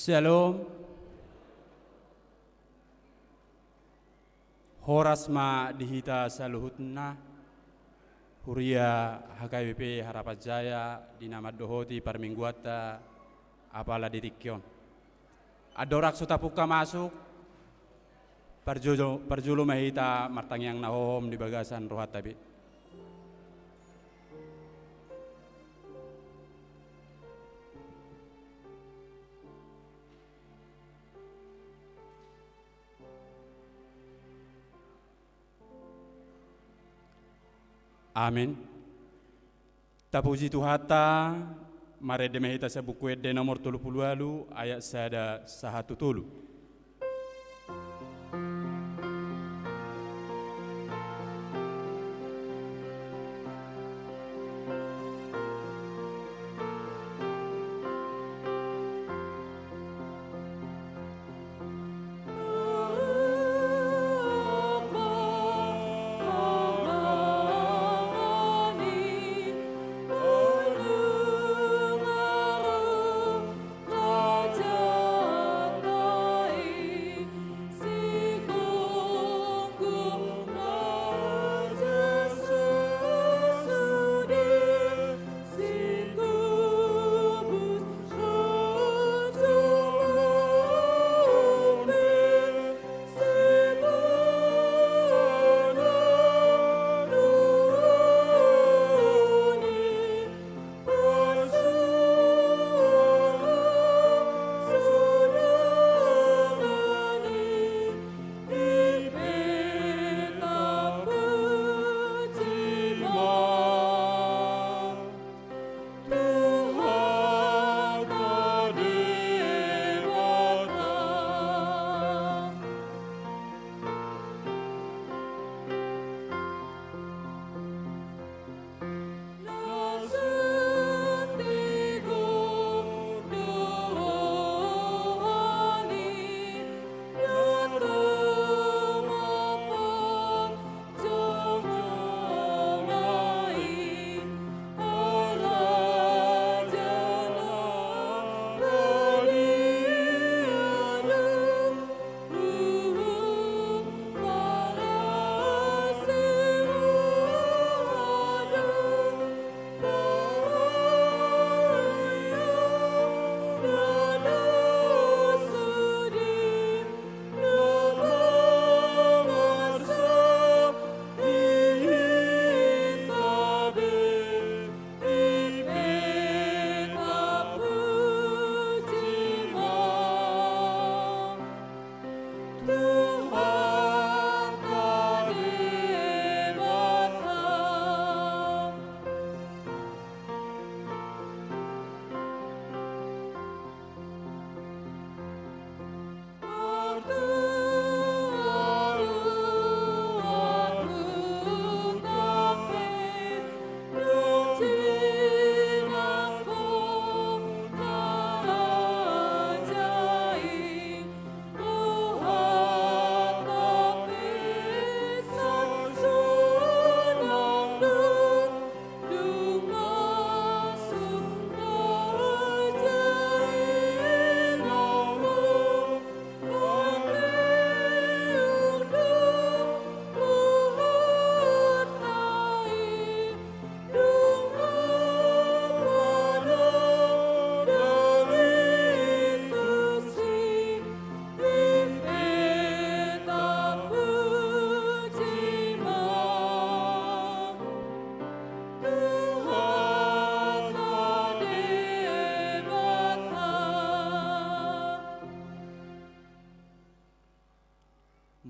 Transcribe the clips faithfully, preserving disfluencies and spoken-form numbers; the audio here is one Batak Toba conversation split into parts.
Shalom. Horas ma di hita saluhutna, huria H K B P Harapan Jaya, di na mandohoti parmingguanta apala di tingki on. Andorang so tapungka masuk, parjolo, parjolo ma hita martangiang na hohom di bagasan rohanta be. Amen. Tapuji Tuhanta, marende ma hita sian Buku Ende nomor tolu pulu ualu, ayat sada sahat tu tolu.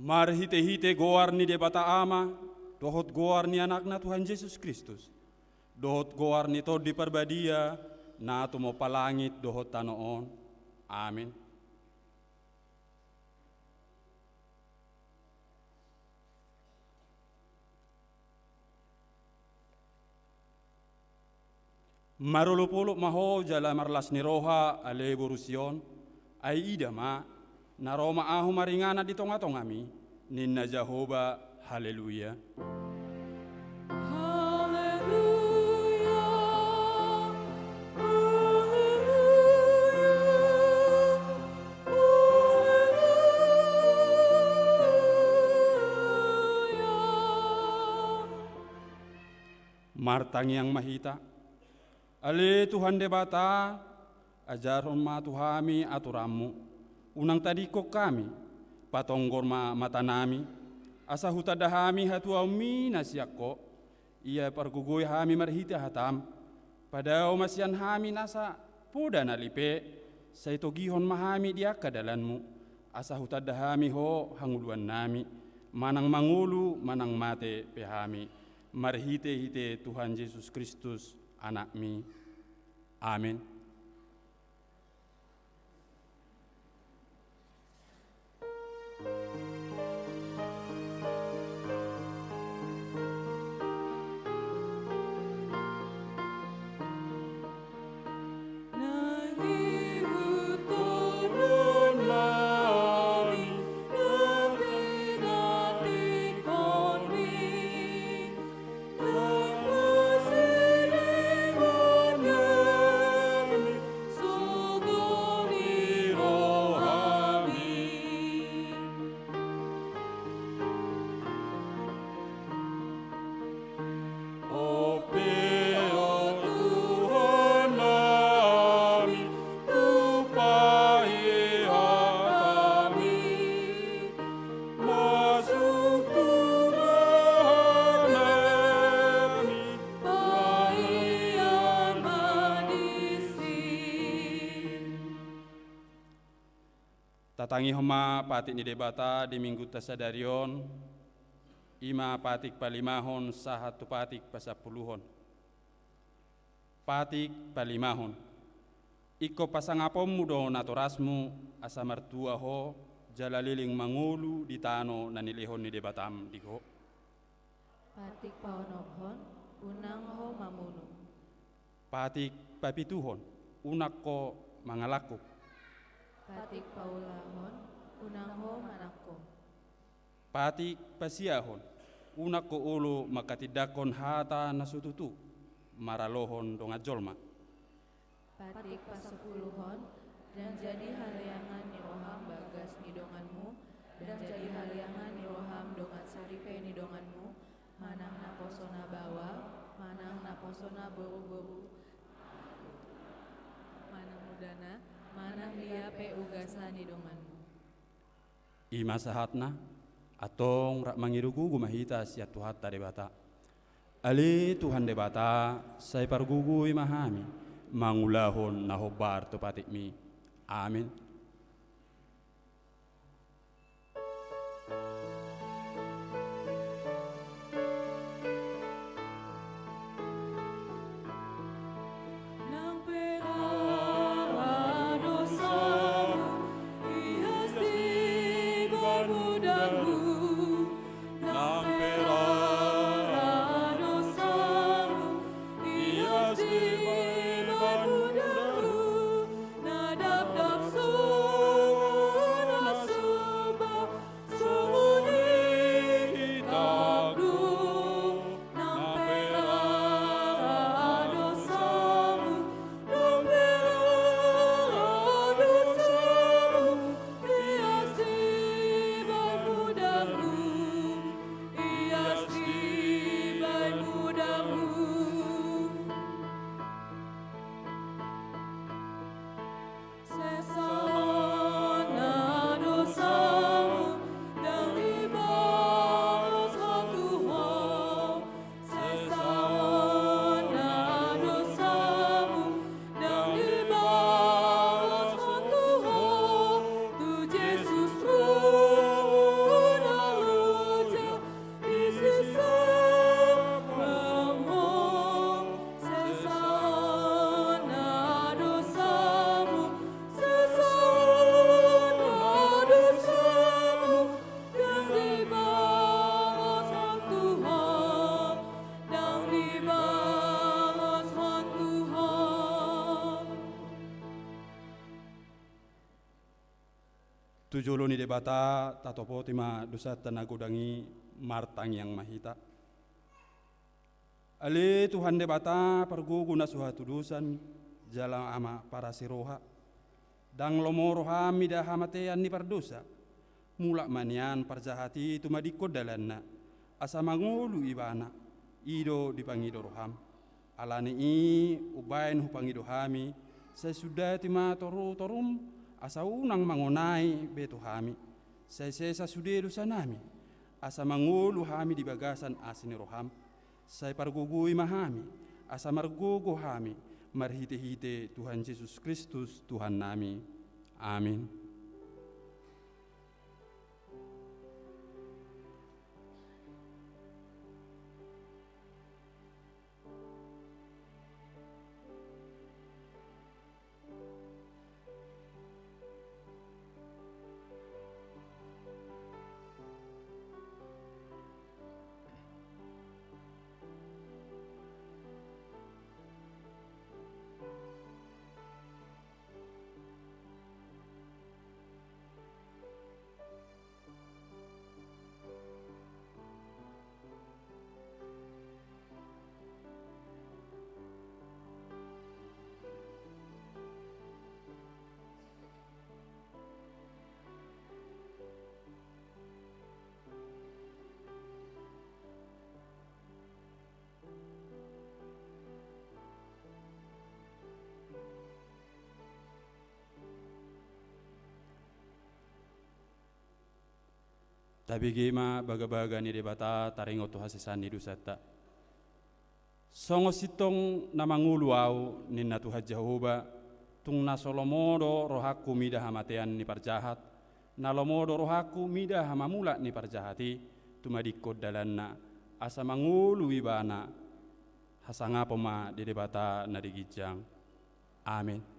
Marhitehite goar ni Debata Ama, dohot goar ni Anakna Tuhan Jesus Kristus, dohot goar ni Tondi Parbadia, na tumompa langit dohot tano on. Amen. Marolopolop ma ho jala marlas ni roha, ale boru Sion, ai ida ma, na ro ma ahu maringanan di tongatongami, ninna Jahowa. Haleluya. Haleluya, haleluya. Martangiang ma hita. Ale Tuhan Debata, ajarhon ma tu hami aturanmu. Unang tadingkon hami, patonggor ma matanami, asa hutanda hami hatuaonmi na sian Ho. Ia pargogoi hami marhite hatam, padao ma sian hami nasa poda na lipe, sai togihon ma hami di angka dalanmu, asa hutanda hami Ho hangoluannami, manang mangolu manang mate pe hami, marhitehite Tuhan Jesus Kristus, Anakmi. Amen. Tatangihon ma patik ni Debata di Minggunta sadari on, i ma patik palimahon sahat tu patik pasampuluhon. Patik palimahon. Ingkon pasangaponmu do natorasmu, asa martua ho, jala leleng mangolu di tano na nilehon ni Debatam di ho. Patik paonomhon, unang ho mamunu. Patik papituhon, unang ho mangalangkup. Patik paulahon, unang ho manangko. Patik pasiahon, unang ho olo mangkatindangkon hata na so tutu, maralohon dongan jolma. Patik pasampuluhon, ndang jadi haleangan ni roham bagas ni donganmu, ndang jadi haleangan ni roham dongan saripe ni donganmu, manang naposona baoa, manang naposona boruboru, manang mudana, manang dia pe ugasa ni donganmu. I ma sahatna, antong rap mangido gogo ma hita sian Tuhanta Debata. Ale Tuhan Debata, sai pargogoi ma hami mangulahon na hombar tu patikmi. Amen. Tu jolo ni Debata, tatopoti ma dosanta na godang i, martangiang ma hita. Ale Tuhan Debata, pargogo na so hatudosan, jala Ama parasi roha. Ndang lomo roham mida hamatean ni pardosa. Mulak ma nian parjahat i tumadingkon dalanna, asa mangolu ibana, i do dipangido roham. Ala ni i umbaen hupangido hami, sai sundati ma torutorum, asa unang mangonai be tu hami, sai sesa sude dosanami, asa mangolu hami di bagasan asi ni roham. Sai pargogoi ma hami, asa margogo hami, marhitehite Tuhan Jesus Kristus Tuhannami. Amin. Tabege ma bagabaga ni Debata taringot tu hasesaan ni dosanta. Songon sintong na mangolu ahu, ninna Tuhan Jahowa, tung na so lomo do rohangku mida hamatean ni parjahat, na lomo do rohangku mida hamamulak ni parjahat i, tumadingkon dalanna, asa mangolu ibana. Hasangapon ma di Debata na di ginjang. Amin.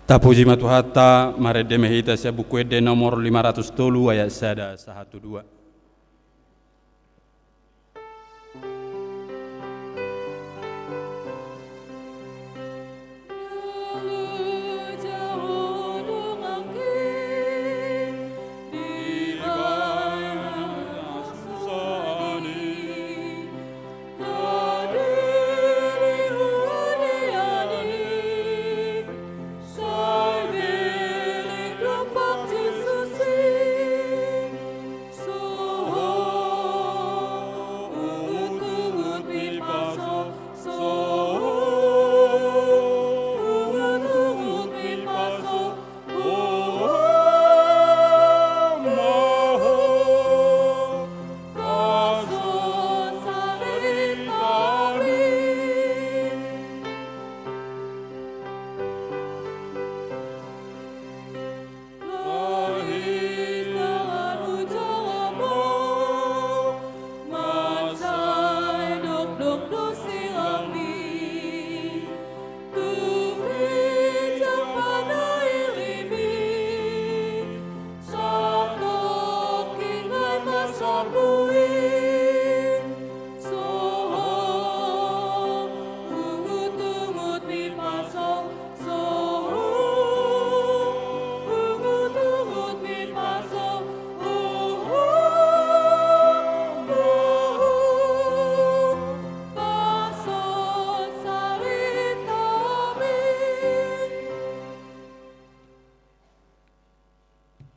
Tapuji ma Tuhanta, marende ma hita sian Buku Ende nomor lima ratus tolu ayat sada sahat tu dua.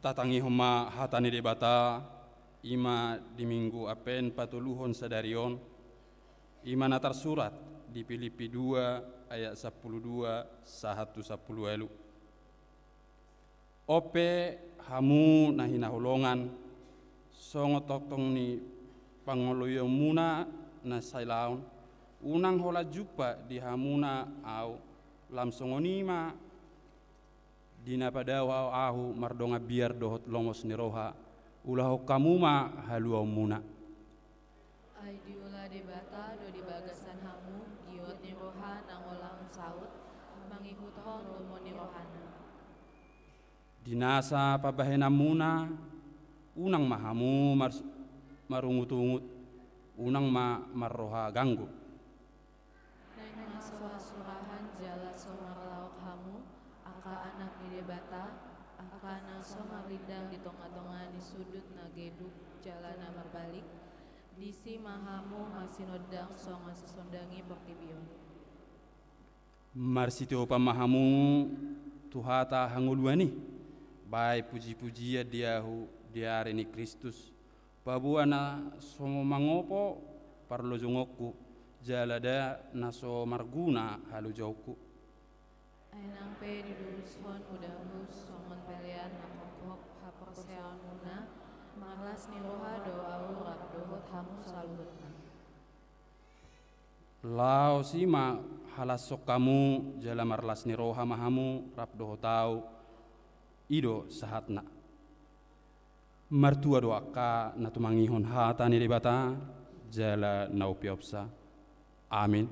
Tatangihon ma hata ni Debata, i ma di Minggu Advent patoluhon sadari on, i ma na tarsurat di Pilippi dua ayat sampulu dua sahat tu sampulu ualu. On pe hamu na hinaholongan, songon tongtong ni pangoloionmuna na sailaon, unang holan jumpa di hamuna ahu, lam songon i ma di na padao ahu mardongan biar dohot lomos ni roha, ulahon hamu ma haluaonmuna. Ai diula Debata do di bagasan hamu giot ni roha nang holan saut, mangihuthon lomo ni rohana. Di nasa pambahenanmuna, unang ma hamu mars-, marungutungut, unang ma marroha ganggu. Naeng na so hasurahan jala so marlaok hamu, angka anak ni Debata, angka na so marindang di tongatonga ni sundut na geduk jala na marbalik, disi ma hamu marsinondang songon sisondangi portibi on. Marsitiopan ma hamu tu hata hangoluan i, bahen pujipujian di ahu di ari ni Kristus, paboa na so mangopo parlojongonku, jala nda na so marguna halojaonku. Ai nang pe didurushon udahu songon pelean na hophop haporseaonmuna, marlas ni roha do ahu rap dohot hamu saluhutna. Laos i ma halashon hamu, jala marlas ni roha ma hamu rap dohot ahu, i do sahatna. Martua do angka na tumangihon hata ni Debata, jala na umpeopsa. Amin.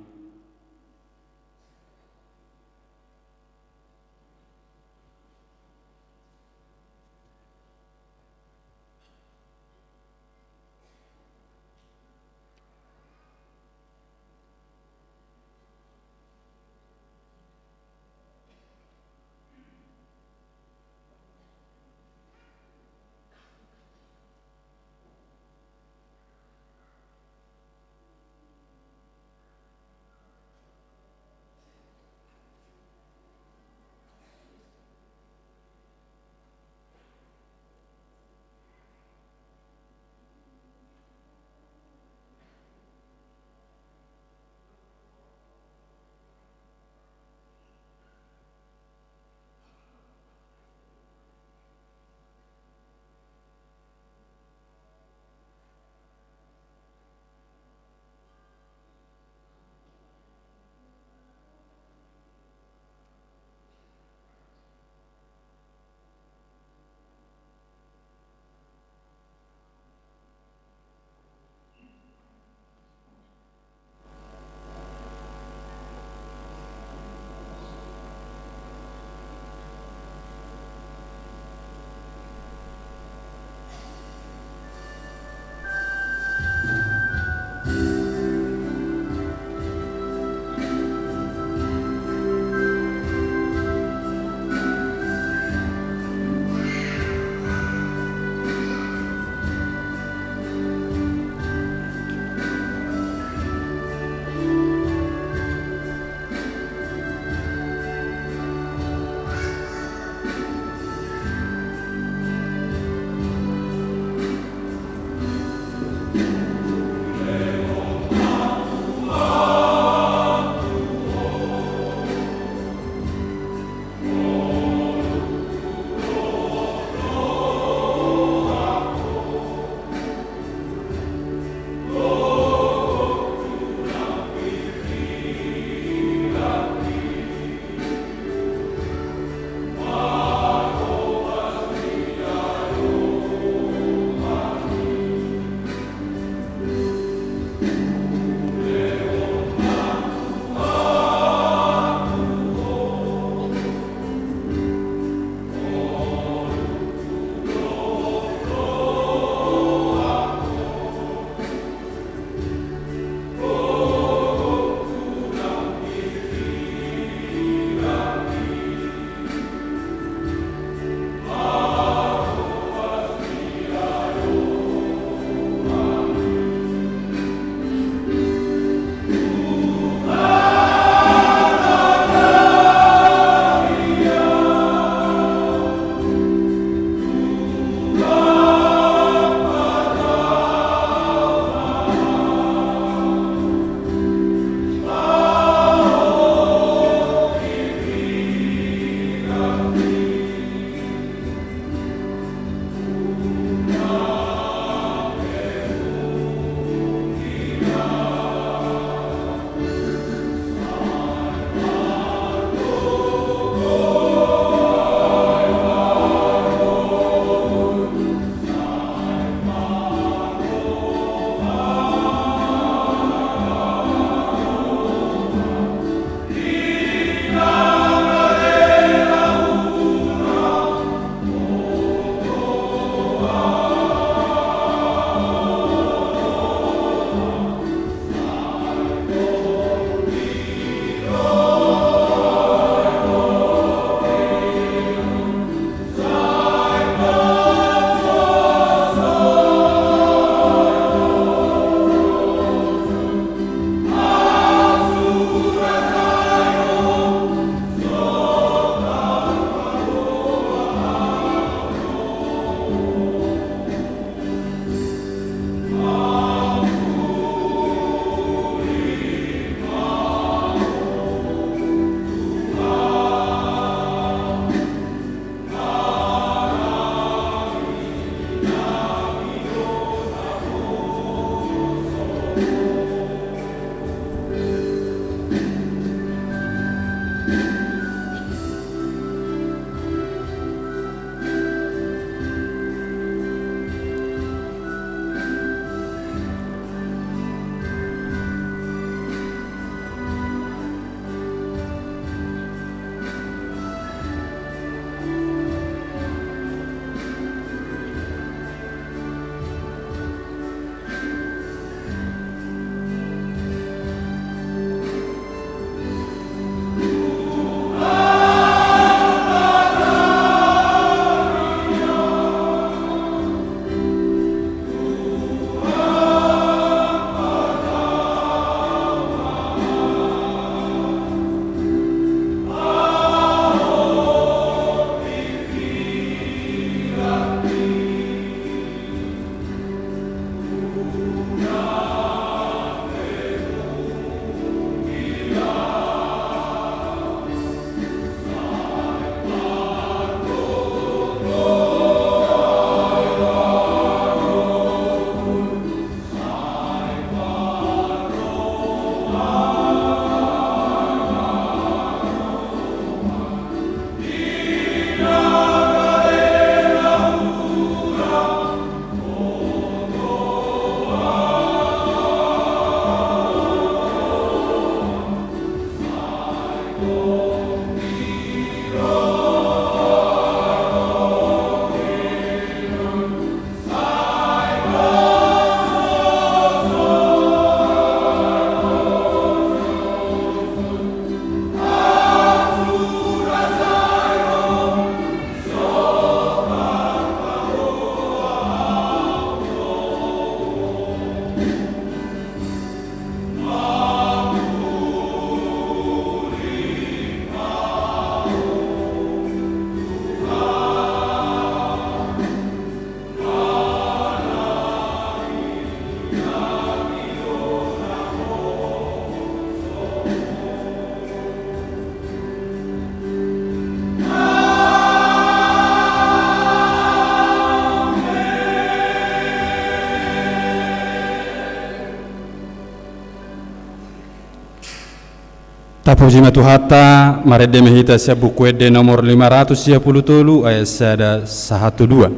Tapuji ma Tuhanta, marende ma hita sian Buku Ende nomor lima ratus sia pulu tolu, ayat sada sahat tu dua.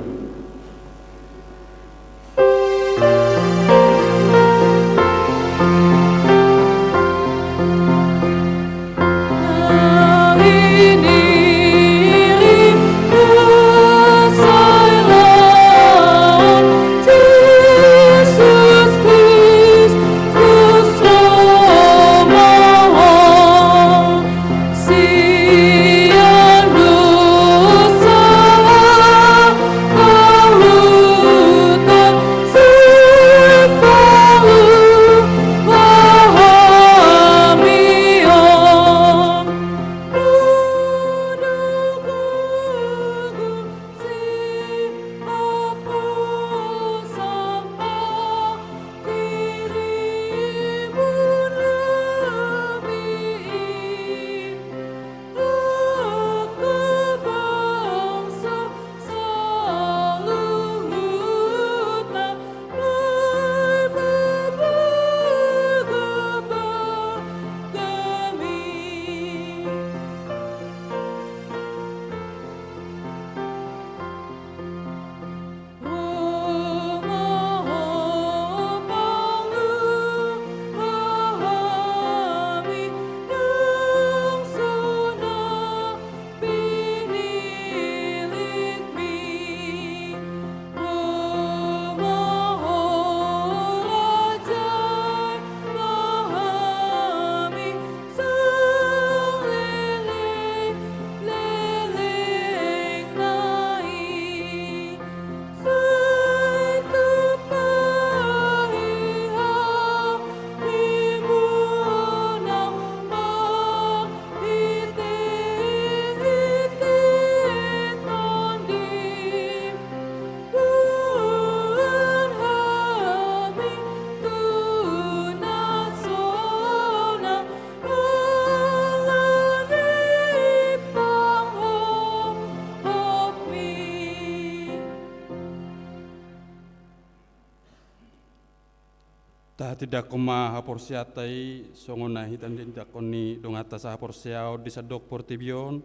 Tahatindangkon ma haporseaonta i, songon na hita tindangkon ni donganta sahaporseaon di sandok portibi on,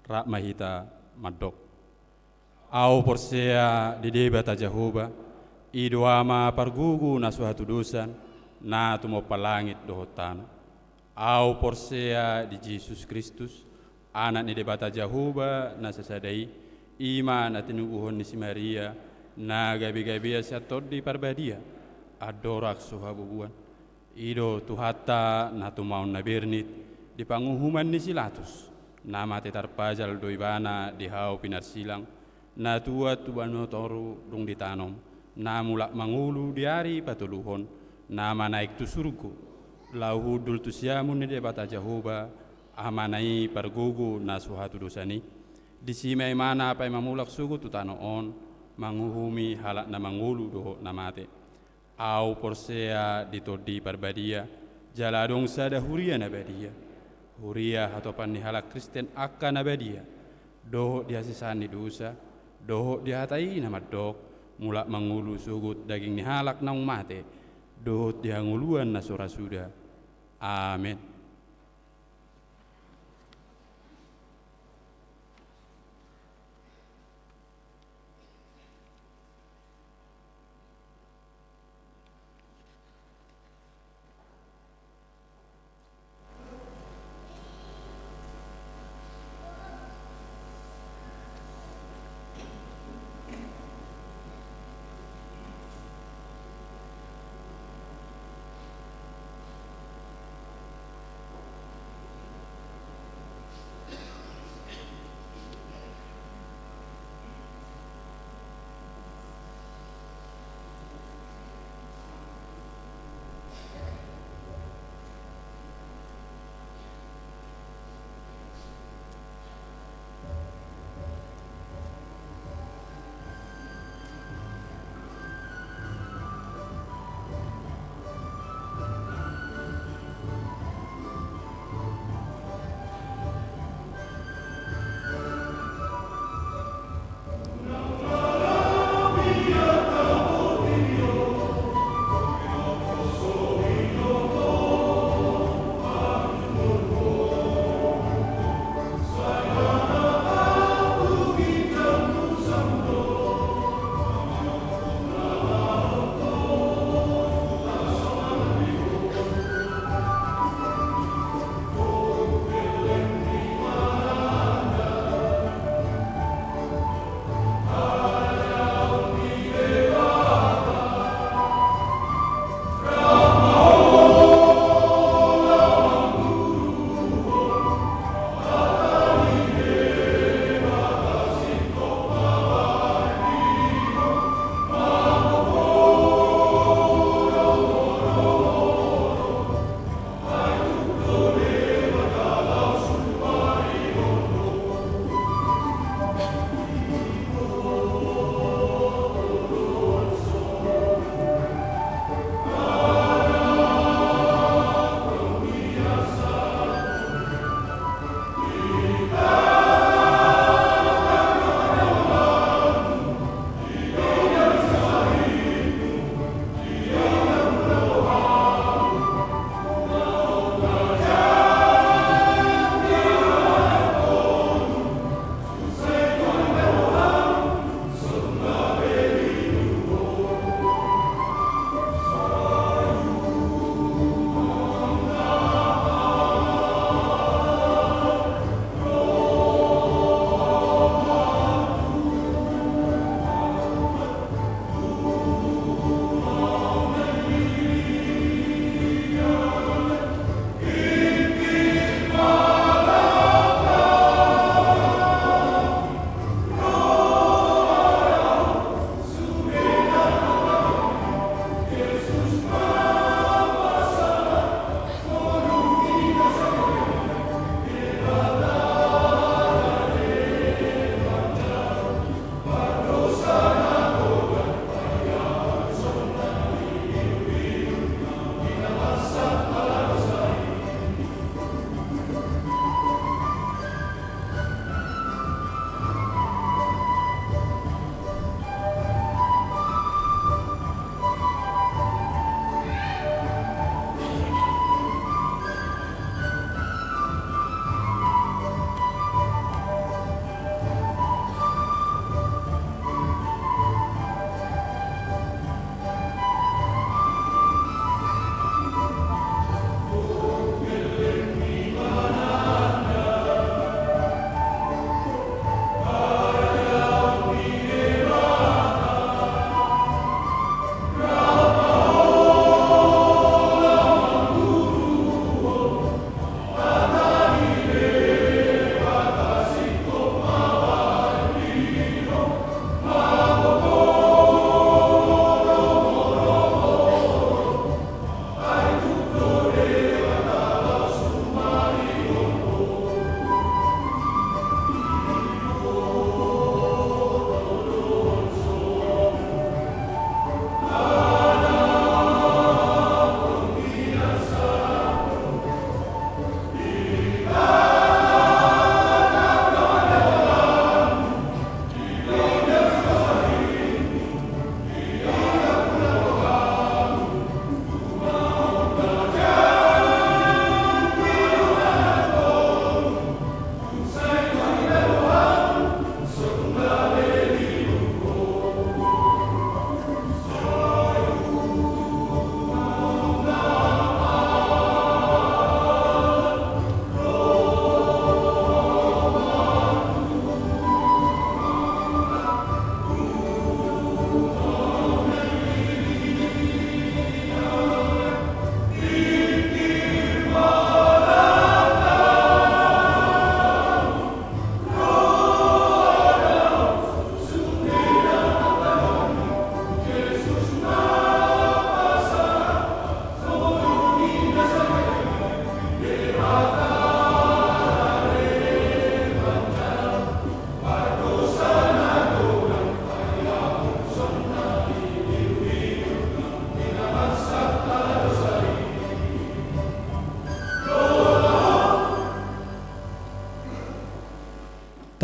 rap ma hita mandok. Ahu porsea di Debata Jahowa, i do Ama pargogo na so hatudosan, na tumompa langit dohot tano. Ahu porsea di Jesus Kristus, Anak ni Debata Jahowa na sasada i, i ma na tinubuhon ni si Maria, na gabegabean sian Tondi Parbadia, andorang so habubuan. I do Tuhanta na tumaon na bernit di panguhuman ni si Latus, na mate tarpajal do ibana di hau pinarsilang, na tuat tu banua toru dung ditanom, na mulak mangolu di ari patoluhon, na manaek tu surgo, laho hundul tu siamun ni Debata Jahowa, Amana i pargogo na so hatudosan i. Disi ma imana paima mulak sogot tu tano on, manguhumi halak na mangolu dohot na mate. Ahu porsea di Tondi Parbadia, jala adong sada huria na badia, huria hatopan ni halak Kristen angka na badia, dohot di hasesaan ni dosa, dohot di hata i na mandok, mulak mangolu sogot daging ni halak naung mate, dohot di hangoluan na so ra suda. Amen.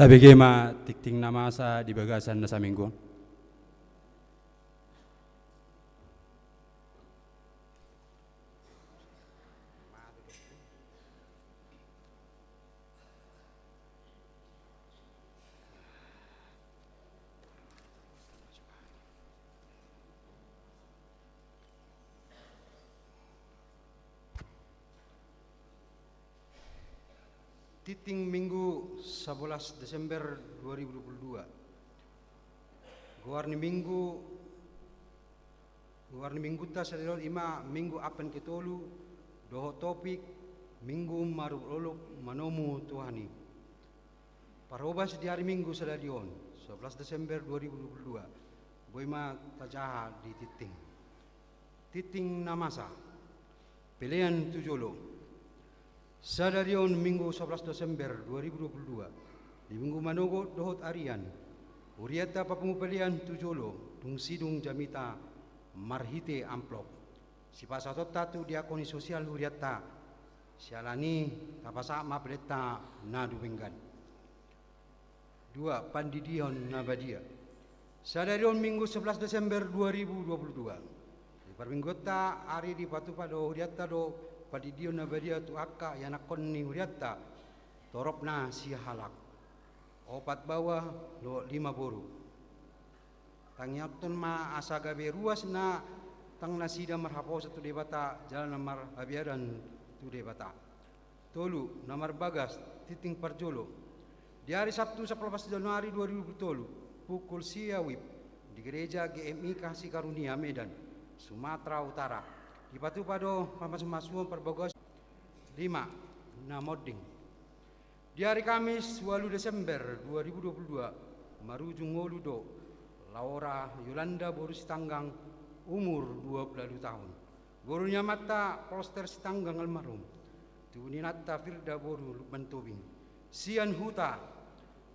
Tabege ma tingting na masa di bagasan na saminggu on. Tingting Minggu sabolas Desember dua ribu dua puluh dua. Goar ni minggu, goar ni minggunta sadari on ima Minggu Advent ketolu, dohot topik Minggu marolopolop manomu Tuhan i. Parhobas di ari Minggu sadari on, sabolas Desember dua ribu dua puluh dua, boi ma tajaha di tingting. Tingting na masa. Pelean tu jolo. Sadari on Minggu sabolas Desember dua ribu dua puluh dua, di Minggu manogot dohot arian, hurianta papungu pelean tu jolo dung sidung jamita marhite amplop. Sipasahatonta tu diakoni sosial hurianta, siala ni i tapasahat ma peleanta na dumenggan. Dua, pandidion na badia. Sadari on Minggu sabolas Desember dua ribu dua puluh dua. Di parmingguonta ari dipatupa do hurianta do pandidion na badia tu angka ianakhon ni hurianta, toropna sia halak. Opat baoa dohot lima boru. Tangiangkon ma asa gabe ruas na tang nasida marhaposan tu Debata jala na marhabiaran tu Debata. Tolu, na marbagas, tingting parjolo. Di ari Sabtu sampulu opat Januari dua ribu dua puluh tolu, pukul sia wib, di Gereja G M I Kasih Karunia Medan, Sumatera Utara, dipatupa do pamasumasuon parbagas. Lima, na monding. Di ari Kamis ualu Desember dua ribu dua puluh dua, marujung ngolu do Laura Yolanda boru Sitanggang, umur dua puluh ualu taon. Boru ni amanta Polster Sitanggang almarhum. Tubu ni inanta Firda boru Lukman Tobing. Sian Huta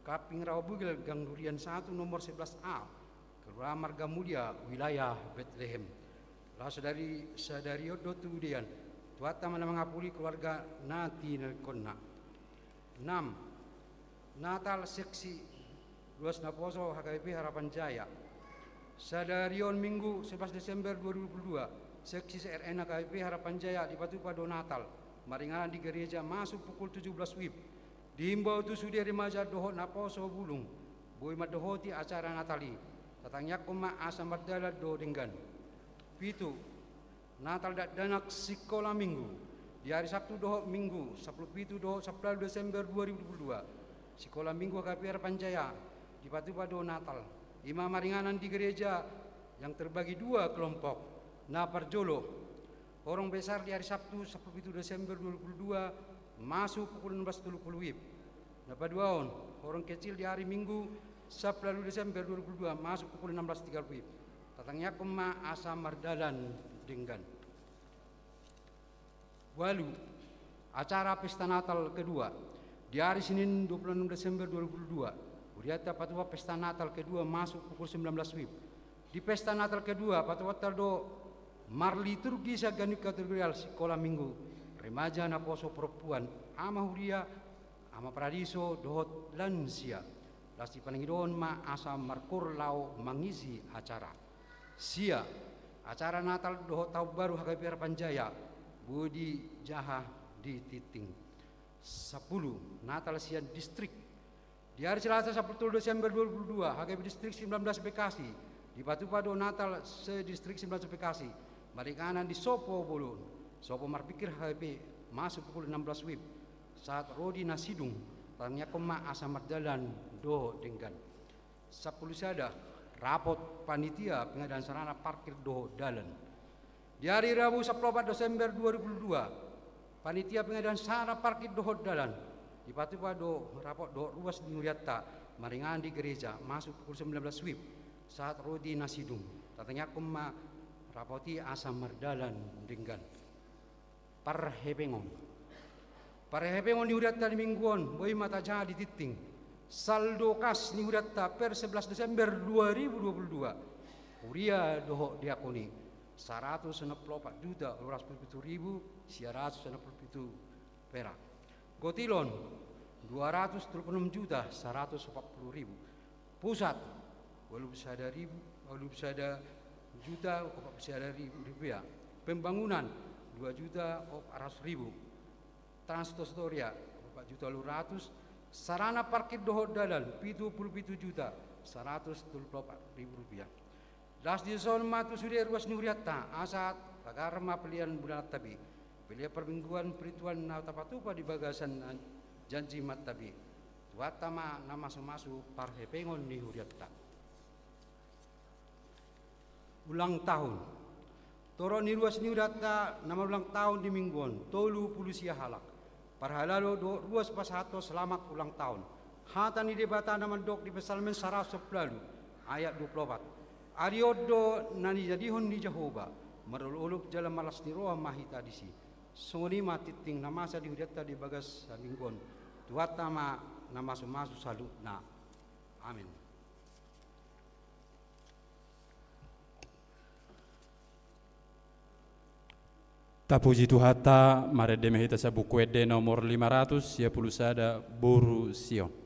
Kaping Rawa Bugil, Gang Durian satu, nomor sebelas A, Kelurahan Marga Mulia, wilayah Betlehem. Laos sadari, sadari on do tu Dean. Tuhanta ma na mangapuli keluarga na tinarikkonna. Enam, Natal seksi ruas naposo H K B P Harapan Jaya. Sadari on Minggu sebelas Desember dua ribu dua puluh dua, seksi se R N H K B P Harapan Jaya dipatupa do Natal maringanan di gereja masuk pukul tujuh belas wib. Diimbau tu sude remaja dohot naposo bulung, boi mandohoti acara Natal i. Tatangiangkon ma asa mardalan do denggan. Pitu, Natal dakdanak sikola Minggu. Di ari Sabtu dohot Minggu, sampulu pitu dohot sampulu ualu Desember dua ribu dua puluh dua, sikola Minggu H K B P Harapan Jaya dipatupa do Natal. Ima maringanan di gereja yang terbagi dua kelompok. Na parjolo, horong besar di ari Sabtu sampulu pitu Desember dua ribu dua puluh dua, masuk pukul enam belas tolu puluh wib. Na paduahon, horong kecil di ari Minggu sampulu ualu Desember dua ribu dua puluh dua, masuk pukul enam belas tiga puluh wib. Tatangiangkon ma asa mardalan denggan. Ualu, acara pesta Natal kedua. Di ari Senin dua puluh enam Desember dua ribu dua puluh dua, hurianta patupa pesta Natal kedua masuk pukul sembilan belas wib. Di pesta Natal kedua, patupaonta do marliturgi sian ganup kategorial sikola Minggu, remaja, naposo, perempuan, ama huria, ama paradiso dohot lansia. Laos dipangidohon ma asa markoor laho mangisi acara. Sia, acara Natal dohot Taon Baru H K B P Harapan Jaya, boi dijaha di tingting. Sampulu, Natal sian distrik. Di ari Selasa sampulu tolu Desember dua ribu dua puluh dua, H K B P Distrik sembilan belas Bekasi dipatupa do Natal se-distrik sembilan belas Bekasi maringanan di Sopo Bolon. Sopo marpingkir H K B P masuk pukul enam belas wib. Sahat ro di na sidung, tatangiangkon ma asa mardalan dohot denggan. Sampulu sada, rapot panitia pengadaan sarana parkir dohot dalan. Di ari Rabu sampulu opat Desember dua ribu dua puluh dua, panitia pengadaan sarana parkir dohot dalan dipatupa do rapot dohot ruas ni hurianta maringanan di gereja masuk pukul sembilan belas wib. Sahat ro di na sidung, tatangiangkon ma rapot i asa mardalan denggan. Parhepengon. Parhepengon ni hurianta di minggu on, boi ma tajaha di tingting. Saldo kas ni hurianta per sebelas Desember dua ribu dua puluh dua. Huria dohot diakoni, saratus enam puluh opat juta dua ratus dua puluh pitu ribu sia ratus enam puluh pitu perak. Gotilon, dua ratus tolu puluh enam juta seratus empat puluh ribu. Pusat, dua puluh sada ribu, dua puluh sada juta empat puluh sada ribu rupiah. Pembangunan, dua juta empat ratus ribu. Trans Tors Toria, empat juta dua ratus. Sarana parkir dohot dalan, pitu puluh pitu juta seratus tolu puluh empat ribu rupiah. Las dison ma tu sude ruas ni hurianta, asa tagar ma pelean bulan tabi. Pelean parmingguan, parituan na tapatupa di bagasan janji matabi. Tuhanta ma na mamasu-masu parhepengon ni hurianta. Ulang tahun. Torop ni ruas ni hurianta na marulang tahun di minggu on, tolu pulu sia halak. Parhalado dohot ruas pasahathon selamat ulang tahun. Hata ni Debata na mandok di Psalmen saratus sampulu ualu, ayat dua pulu opat. Ari on do na nijadihon ni Jahowa, marolop-olop jala marlas ni roha ma hita disi. Songon i ma tingting na masa di hurianta di bagas hamingguon. Tuhanta ma na mamasu-masu saluhutna. Amin. Tapuji Tuhanta, marende ma hita sian Buku Ende nomor lima ratus sia pulu sada, Boru Sion.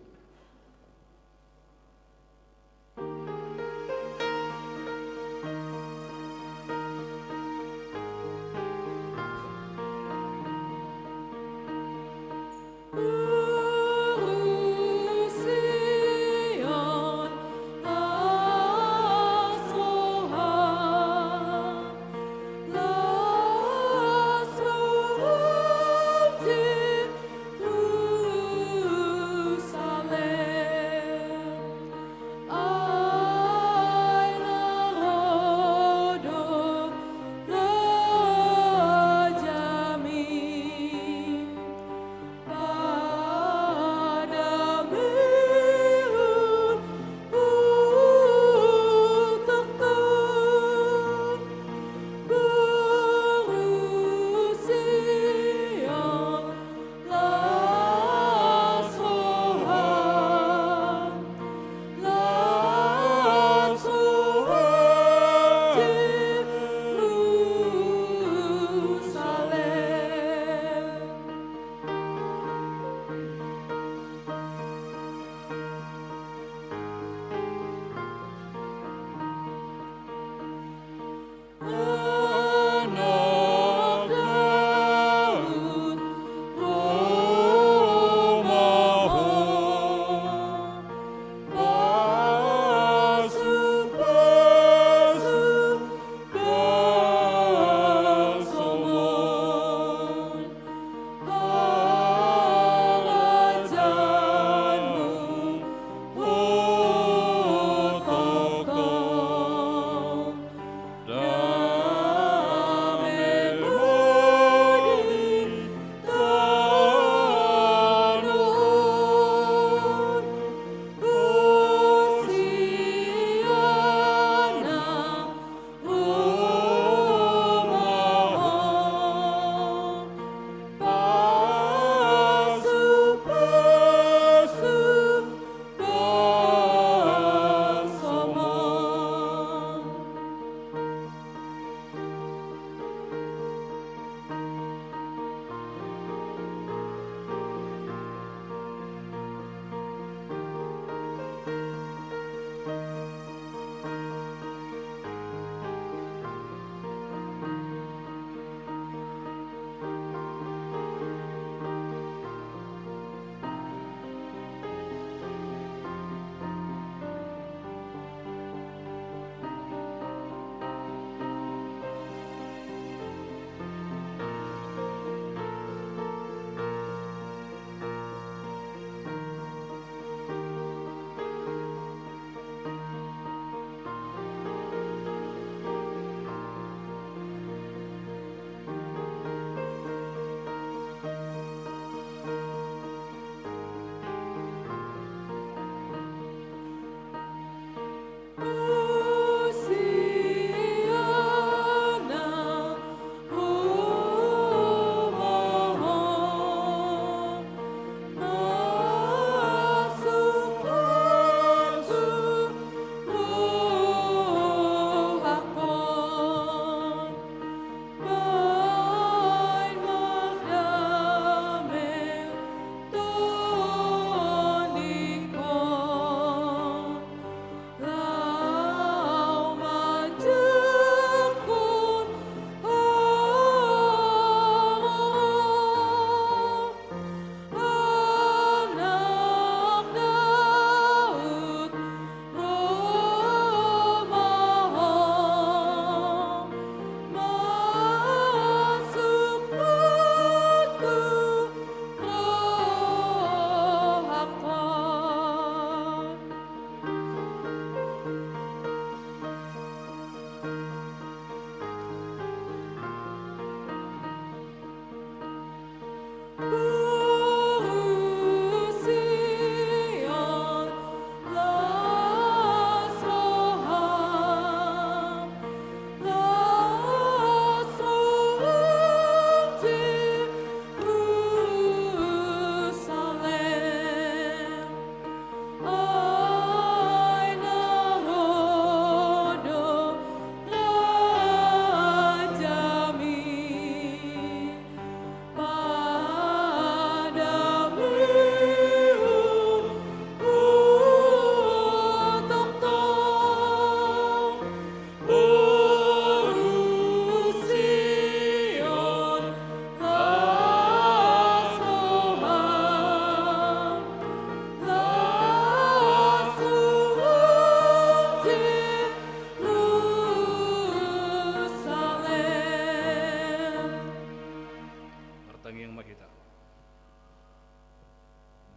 Martangiang ma hita.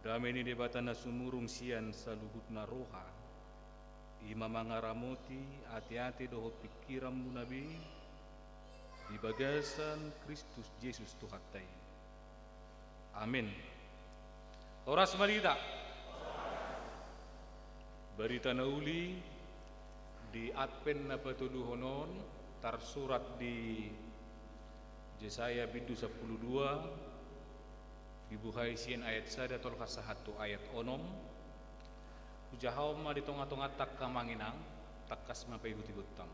Dame ni Debata na sumurung sian saluhutna roha, i ma mangaramoti ateate dohot pingkiranmuna be di bagasan Kristus Jesus Tuhanta i. Amen. Horas ma di hita. Barita na uli di Advent na patoluhon on tarsurat di Jesaya bindu sampulu dua, dibuhai sian ayat sada tolhas sahat tu ayat onom. Hujahahon ma di tonga-tonganta angka amang inang, tangkas ma paihut-ihuttam.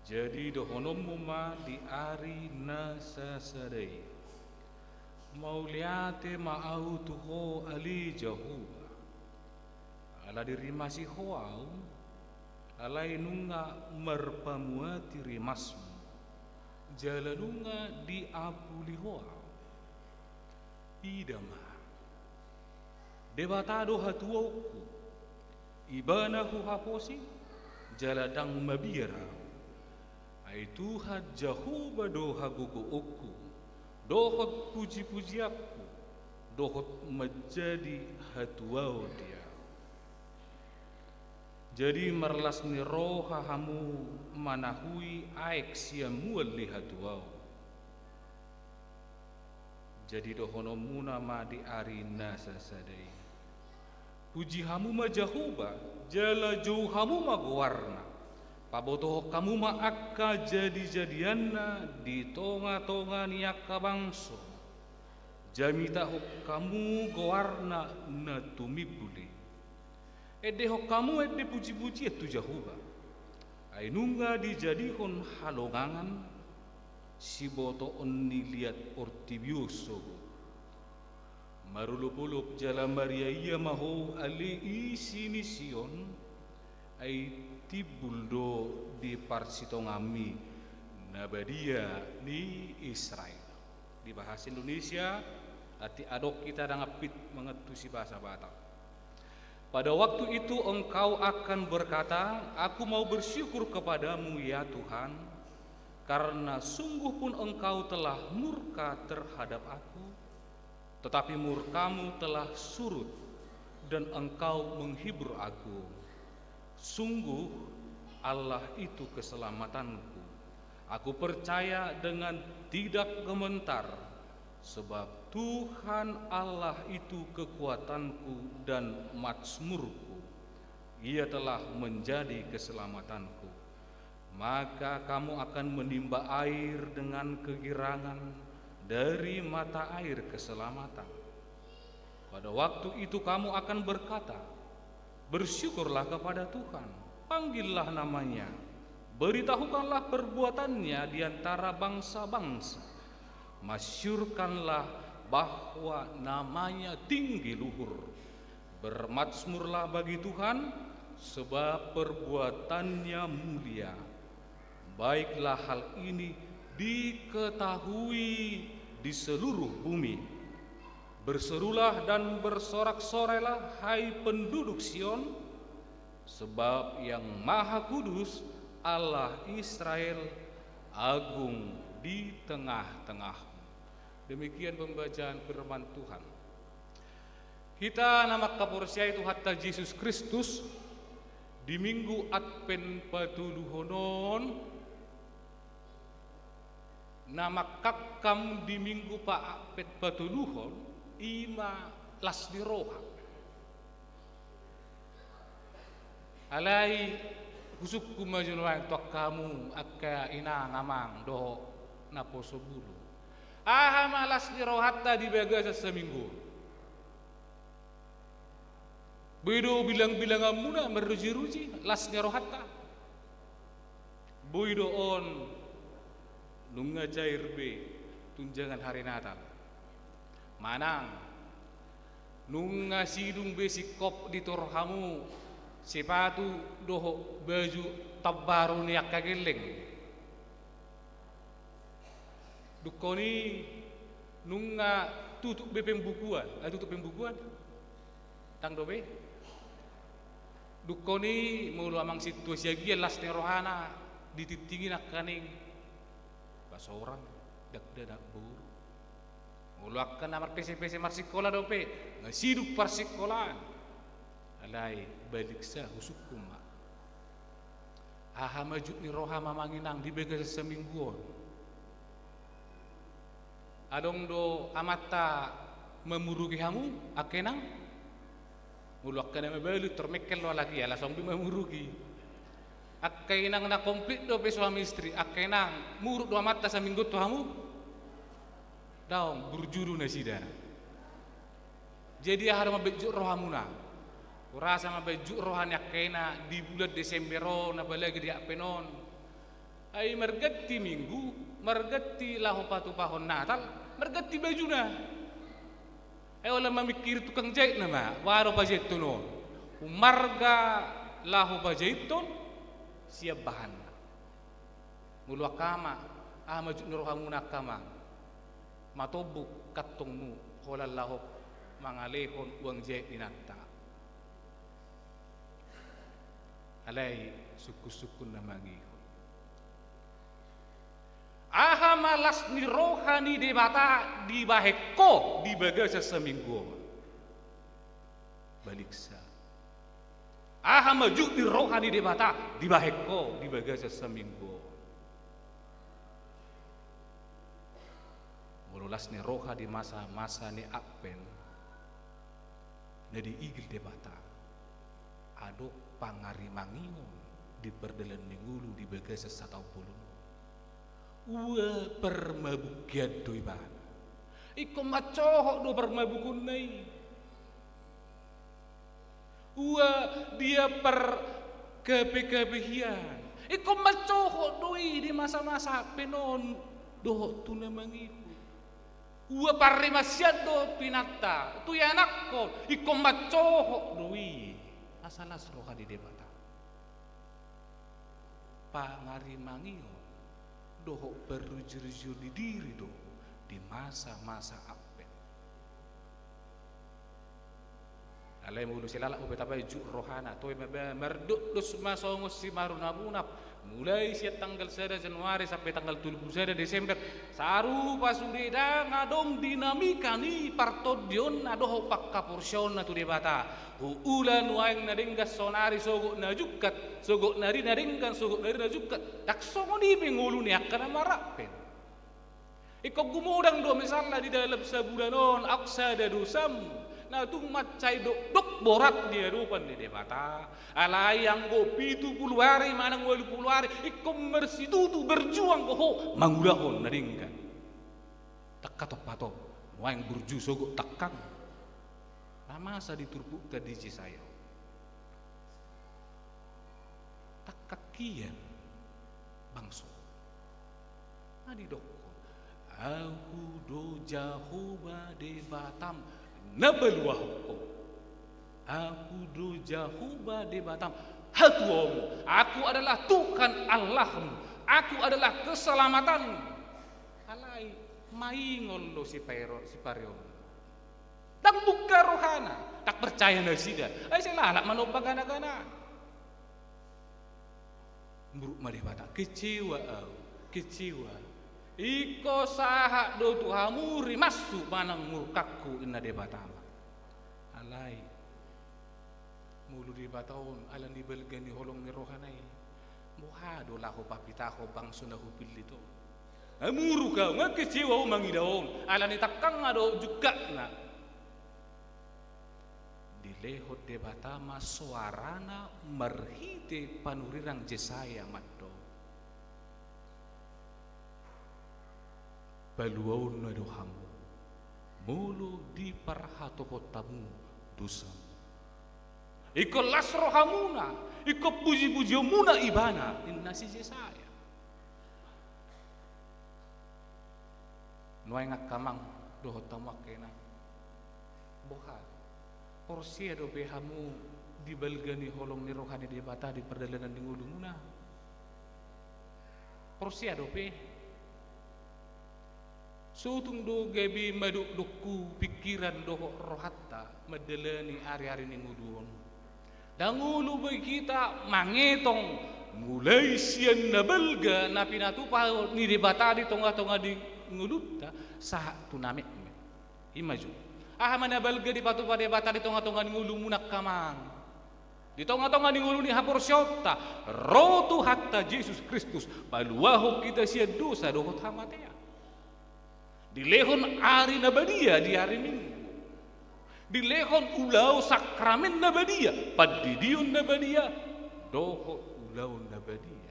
Jadi dohononmu ma di ari na sasada i: Mauliate ma ahu tu Ho ale Jahowa, ala dirimasi Ho ahu, alai nunga marpamuati rimasmu, jala nunga diapuli Ho ahu. Ida ma, Debata do hatuaonku, Ibana huhaposi, jala ndang mabiar ahu. Ai Tuhan Jahowa do hagogoonku dohot puji-pujianku, dohot manjadi hatuaon di ahu. Jadi marlas ni roha hamu manahui aek sian mual ni hatuaon. Jadi dohononmuna ma di ari na sasada i: Puji hamu ma Jahowa, jala jou hamu ma goarna. Pabotohon hamu ma angka jadi-jadianna di tonga-tonga ni angka bangso. Jamitahon hamu goarna na tumimbul i. Endehon hamu ende puji-pujian tu Jahowa, ai nunga dijadihon halongangan sibotoon ni liat portibi on sogot. Marolop-olop jala mariaia ma ho ale isi ni Sion, ai timbul do di parsitongammi na badia ni Israel. Di bahasa Indonesia, atik adong hita ndang ampit mangantusi bahasa Batak. Pada waktu itu engkau akan berkata, "Aku mau bersyukur kepadamu, ya Tuhan, karena sungguh pun engkau telah murka terhadap aku, tetapi murkamu telah surut, dan engkau menghibur aku. Sungguh, Allah itu keselamatanku. Aku percaya dengan tidak gemetar, sebab Tuhan Allah itu kekuatanku dan mazmurku. Ia telah menjadi keselamatanku." Maka kamu akan menimba air dengan kegirangan dari mata air keselamatan. Pada waktu itu kamu akan berkata, "Bersyukurlah kepada Tuhan, panggillah nama-Nya, beritahukanlah perbuatan-Nya di antara bangsa-bangsa, masyurkanlah bahwa nama-Nya tinggi luhur. Bermazmurlah bagi Tuhan, sebab perbuatan-Nya mulia. Baiklah hal ini diketahui di seluruh bumi. Berserulah dan bersorak-sorailah, hai penduduk Sion, sebab Yang Maha Kudus, Allah Israel, agung di tengah-tengahmu." Demikian pembacaan firman Tuhan. Hita na mangkaporseai Tuhanta Jesus Kristus, di Minggu Advent patoluhon on, Na mangkangkang di minggu pa-, patoluhon, i ma las ni roha. Alai husungkun ma jo nuaeng tu angka hamu, angka inang amang dohot naposobulung. Aha ma las ni rohanta di bagasan saminggu on? Boi do bilangbilanganmuna marrujiruji las ni rohanta? Boi do on nunga cair be tunjangan hari Natal? Manang nunga sidung be singkop di toru hamu sipatu dohot baju tambaru ni angka gelleng? Dungkon i nunga tutup be pembukuan, ah, tutup pembukuan? Ndang dope? Dungkon i molo amang sintua Siagian las ni rohana di tingting i nangkaning pasorang, dakdanak boru. Molo angka na marpesepese marsingkola dope, nga sidung parsingkolaan. Alai baliksa, husungkun ma. Aha ma jut ni roham amang inang di bagasan saminggu on? Adong do amanta mamuruki hamu angka inang? Molo angka na mabalu tor mengkel do halak i, ala songon i mamuruki. Angka inang na komplit dope suami istri, angka inang, muruk do amanta saminggu on tu hamu? Daong, burju do nasida. Jadi aha do mambahen jut rohamuna? Hurasa mambahen jut roha ni angka inang di bulan Desember on, apalagi di Advent on. Ai marganti minggu, marganti laho patupahon Natal, marganti bajuna. Ai holan mamingkiri tukang jaitna ma, boha do pajaithon on. Ummarga laho pajaithon sian bahanna. Molo angka ama, aha ma jut ni rohamuna angka ama? Matombuk kantongmu holan laho mangalehon uang jait ni inanta. Alai sungkunsungkun na mangihut. Aha ma las ni roha ni Debata dibahen ho di bagasan saminggu on? Baliksa. Aha ma jut ni roha ni Debata dibahen ho di bagasan saminggu on? Molo las ni roha di masa-masa ni Advent, na diigil Debata, adong pangarimangion di pardalan ni ngolu di bagasan sataon bolon on. Ua parmabukian do ibana. Ingkon mancohot do parmabukonna i. Ua dia parkapehian. Ingkon mancohot do i di masa-masa Advent on dohot tu na mangihut. Ua parrimansian do tu inanta, tu ianakhon, ingkon mancohot do i. Asa las roha ni Debata. Pangarimangion dohot parrujirujion ni diri do di masa-masa Advent. Alai molo sai lalap dope tabahen jut rohana, toe ma ba-, mardokdok ma songon simarunabunab, mulai sian tanggal sada Januari sampe tanggal tolu pulu sada Desember, sarupa sude ndang adong dinamika ni partondionna dohot panghaporseaonna tu Debata. Huula nuaeng na denggan saonari sogot na jungkat, sogot nari na denggan, sogot nari na jungkat. Ndang songon i pe ngolu ni angka na mar-Advent. Ingkon gumodang do misalna di dalam sabulan on aut sada dosam na tung mansai dokdok borat di adopan ni Debata. Alai anggo pitu pulu ari manang ualu pulu ari, ingkon marsitutu berjuang do ho mangulahon na denggan. Tangkas tongtong nuaeng burju sogot tangkas. Na masa di turpukta di Jesaya. Tangkas hian bangso. Nga didokkon, Ahu do Jahowa Debatam na paluahon ho. Ahu do Jahowa Debatam, hatuaonmu. Aku adalah Tuhan Allahmu. Aku adalah keselamatanmu. Alai maingol do sipareon, sipareon. Ndang bungka rohana, ndang percaya nasida. Ai sai lalap manomba ganagana. Muruk ma Debata, kecewa au, kecewa. Ingkon sahat do tu hamu rimashu manang murkangku, ninna Debata ma. Alai molo Debata on ala ni balga ni holong ni rohana i, boha do laho papitahon bangso na hupillit on? Nga muruk ahu, nga kecewa ahu mangida on, ala ni tangkangna dohot jungkatna. Dilehon Debata ma soarana marhite panurirang Jesaya mandok: Paluaonna do hamu, molo diparhatopot hamu dosamu. Ingkon las rohamuna, ingkon pujipujionmuna Ibana, ninna si Jesaya. Nuaeng angka amang dohot hamu angka inang, boha, porsea dope hamu di balga ni holong ni roha ni Debata di pardalanan ni ngolumuna? Porsea dope? Sotung do gabe madokdokku pingkiran dohot rohanta mandalani ariari ni ngolu on. Ndang olo be hita mangetong mulai sian na balga na pinatupa ni Debata di tongatonga ni ngolunta sahat tu na metmet. I ma jo. Aha ma na balga dipatupa Debata di tongatonga ni ngolumuna angka amang, di tongatonga ni ngolu ni haporseaonta? Ro Tuhanta Jesus Kristus paluahon hita sian dosa dohot hamatean. Dilehon ari na badia di ari Minggu. Dilehon ulaon sakramen na badia, pandidion na badia dohot ulaon na badia.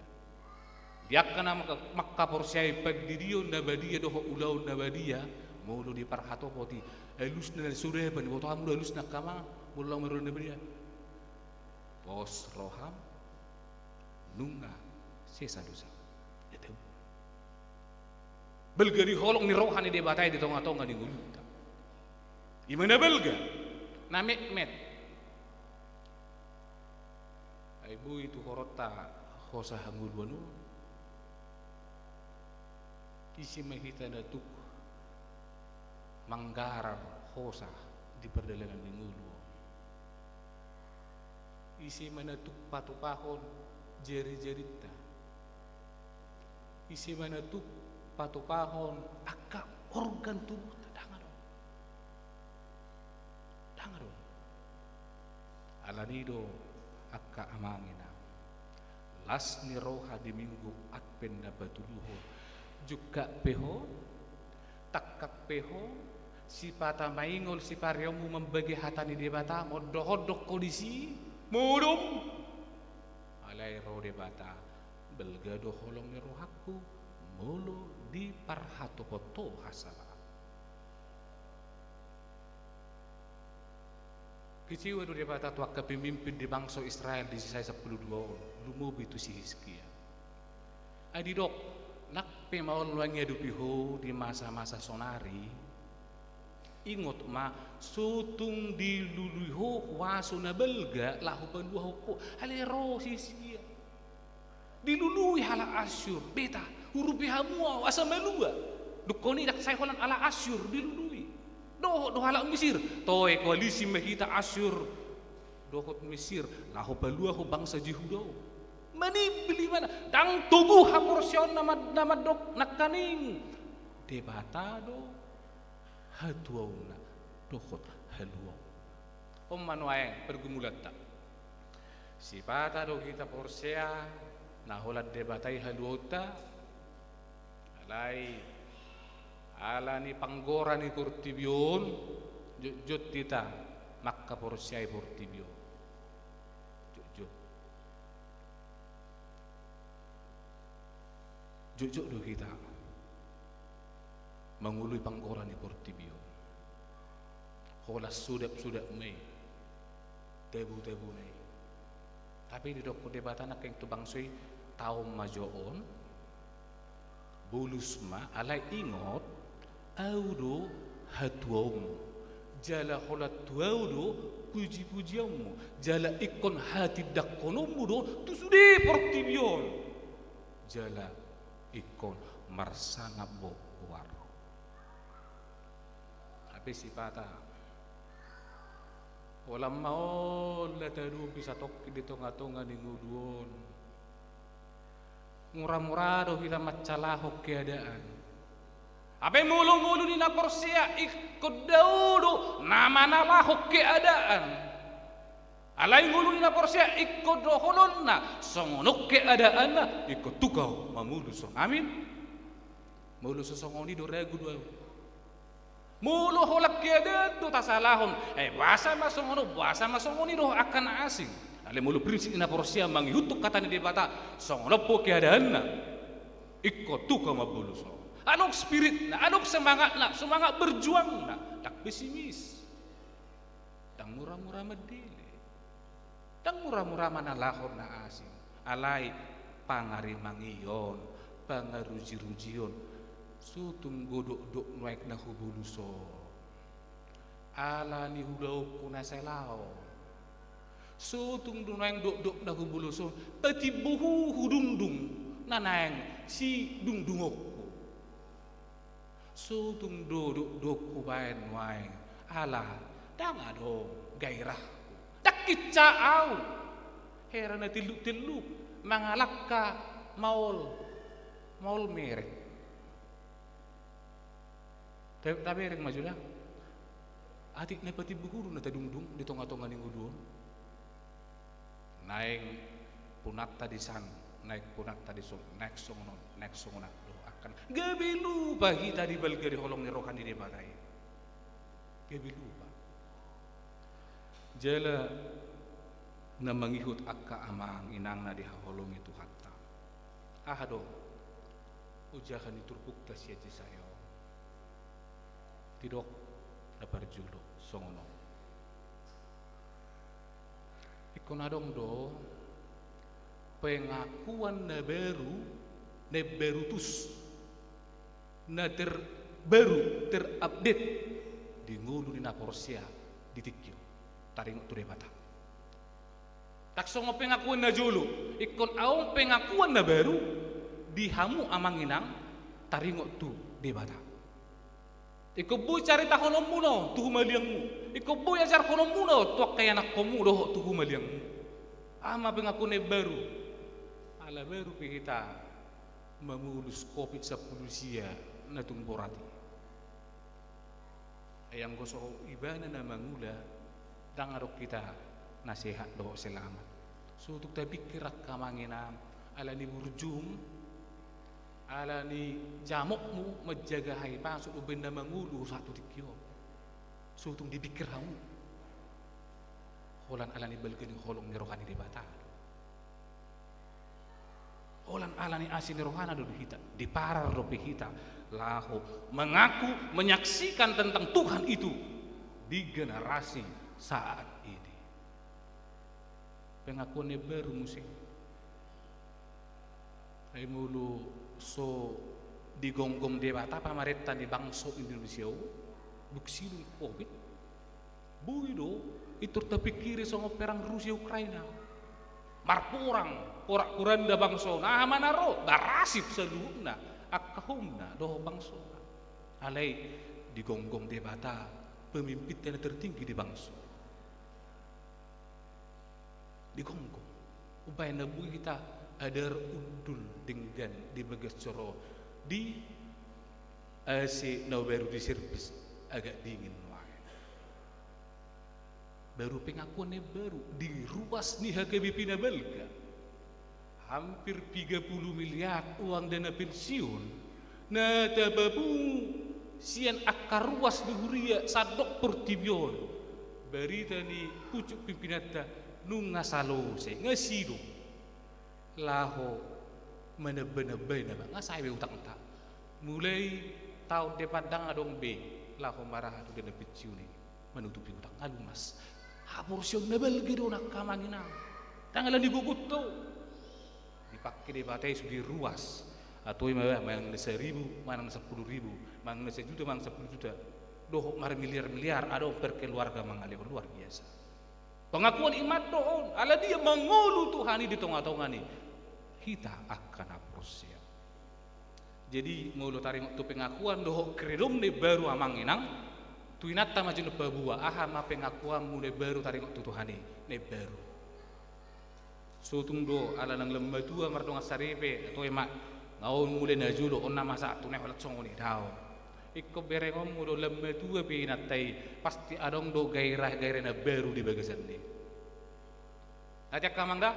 Di angka na mangka-, mangkaporseai pandidion na badia dohot ulaon na badia, molo diparhatopoti alusna na soda, boto hamu do alusna angka amang, molo laho marulaon na badia? Pos roham, nunga sesa dosa. Balga ni holong ni roha ni Debata i di tongatonga ni ngolunta. I ma na balga, na metmet. Ai boi tu horonta hosa hangoluan on. Ise ma hita na tuk manggarar hosa di pardalanan ni ngolu on? Ise ma na tuk patupahon jarijarinta? Ise ma na tuk patupahon angka organ tubuhta? Ndang adong. Ndang adong. Alani do angka amang inang, las ni roha di Minggu Advent na patoluhon, jungkat pe ho, tangkas pe ho, sipata maingol sipareonmu mambege hata ni Debata, mondohondok ho disi, modom. Alai ro Debata, balga do holong ni rohangku molo diparhatopot ho hasalaanku. Kecewa do Debata tu angka pemimpin di bangso Israel di Jesaya sampulu dua on, lumobi tu si Hiskia. Ai didok, nang pe maol nuaeng diadopi ho di masa-masa sonari, ingot ma, sotung dilului ho huaso na balga laho paluahon ho. Alai ro si Hiskia. Dilului halak Asyur, beta, urupi hamu ahu asa malua. Dungkon i ndang sai holan halak Asyur dilului. Dohot do halak Mesir, toe koalisi ma hita Asyur dohot Mesir laho paluahon bangsa Jehuda on. Manimbil ibana, ndang togu haporseaonna, na mandok nangkaning Debata do hatuaonna dohot haluaonna. On ma nuaeng pergumulanta. Sipata do hita porsea na holan Debata i haluaonta. Alai ala ni panggora ni portibi on, jotjot hita mangkaporseai portibi on. Jotjot. Jotjot do hita mangoloi panggora ni portibi on. Holan sudapsudap ma i, tabutabuna i. Tapi didok Debata nangkin tu bangso i, taon ma jo on, bolus ma, alai ingot, ahu do hatuaonmu. Jala holan tu ahu do pujipujianmu. Jala ingkon hatindangkononmu do tu sude portibi on. Jala ingkon marsangap bohoar. Hape sipata, holan maol na tadopi satongkin di tongatonga ni ngolu on. Muramura do hita mansalahon keadaan. Hape molo ngolu ni na porsea ingkon dao do na manalahon keadaan. Alai ngolu ni na porsea ingkon do holonna songon on keadaanna, ingkon tuk ahu mamolus on. Amin. Molo so songon i do, ragu do ahu. Molo holan keadaan do tasalahon, eh, boasa ma songon on, boasa ma songon i dohot angka na asing. Alai molo prinsip ni na porsea mangihuthon hata ni Debata, songon on pe keadaanna, ingkon tung mamolus ho. Adong spiritna, adong semangatna, semangat berjuangna, ndang pesimis. Ndang mura-mura mandele. Ndang mura-mura manalahon na asing. Alai pangarimangion, pangaruji-rujion, so tung do dokdok nuaeng na hubolus on. Ala ni ulaonku na sai laho. So tung do nuaeng dokdok na hubolus on, patimbo hu hudungdung na naeng sidungdungonku. So tung do dokdok hubaen nuaeng, ala ndang adong gairahku. Ndang hinsa ahu. Hera na telluk-telluk, mangalangka maol, maol merek. Ta-, tabereng ma jolo. Atik na patimbo hu do na tadungdung di tonga-tonga ni ngolu on. Naeng punanta di san, naeng punanta di son, naeng songon on, naeng songon on. Dohot angka na gabe lupa hita di balga di holong ni roha ni Debata i. Gabe lupa. Jala na mangihut angka amang inang na dihaholongi Tuhanta. Aha do ojahan ni turpukta sian Jesaya on? Didok na parjolo songon on. Ingkon adong do pengakuan na baru, na imbaru tusi, na terbaru, terupdate di ngolu ni na porsea di tingki on, taringot tu Debata. Ndang songon pengakuan na jolo, ingkon adong pengakuan na baru di hamu amang inang, taringot tu Debata. Ingkon boi caritahononmuna on tu humaliangmu. Ingkon boi ajarhononmuna on tu angka ianakkonmu dohot tu humaliangmu. Aha ma pengakuan na imbaru? Ala baru pe hita mamolus covid sampulu sia na tung borat i. Ai anggo so ibana na mangula, ndang adong hita na sehat dohot selamat. So tung tapingkir angka amang inang, ala ni burjum, ala ni jamokmu manjaga hahipason, umbahen na mangolu sahat tu tingki on. So tung dipingkir hamu. Holan ala ni balga ni holong ni roha ni Debata do. Holan ala ni asi ni rohana do di hita, diparar dope hita laho mengaku, menyaksikan tentang Tuhan itu di generasi saat ini. Pengakuan na imbaru muse. Ai molo so digomgom Debata pamarenta ni bangso Indonesia on, dung sidung covid, boi do pintor tapingkiri songon perang Rusia Ukraina. Marporang porak-poranda bangso on, aha ma na ro, barasip saluhutna angka houmna dohot bangsona. Alai digomgom Debata pemimpinta na tertinggi di bangso. Digomgom. Umbahen na boi hita adar undul denggan di bagas joro on, di A C na baru diservis agak dingin nuaeng. Baru pengakuan na imbaru di ruas ni H K B P na balga. Hampir piga pulu miliar uang dana pensiun na tapapungu sian angka ruas di huria sandok portibi on. Barita ni pucuk pimpinanta nunga salose, nga sidung laho manamba-nambai nama, nga sae be utangta. Mulai taon depan ndang adong be laho maraha tu dana pensiun i manutupi utang, nga lunas. Haporseaon na balga do on angka amang inang. Ndang ala ni gogot do. Dipake Debata i sude ruas. Atau ima manang na saribu, manang na sampulu ribu, manang na sajuta, manang sampulu juta. Dohot marmiliar-miliar adong per keluarga mangalehon, luar biasa. Pengakuan iman do on, ala dia mangolu Tuhan i di tonga-tonga ni hita angka na porsea. Jadi molo taringot tu pengakuan dohot kredom na imbaru amang inang, tu inanta ma jolo paboa, aha ma pengakuanmu na imbaru taringot tu Tuhan i na imbaru. So tung do ala nang lam matua mardongan saripe, toe ma, nga on mule na jolo, on na masa tu na holan songon i, daong. Ingkon berengonmu do lam matua pe inanta i, pasti adong do gairah-gairah na baru di bagasan i. Ate angka amang da?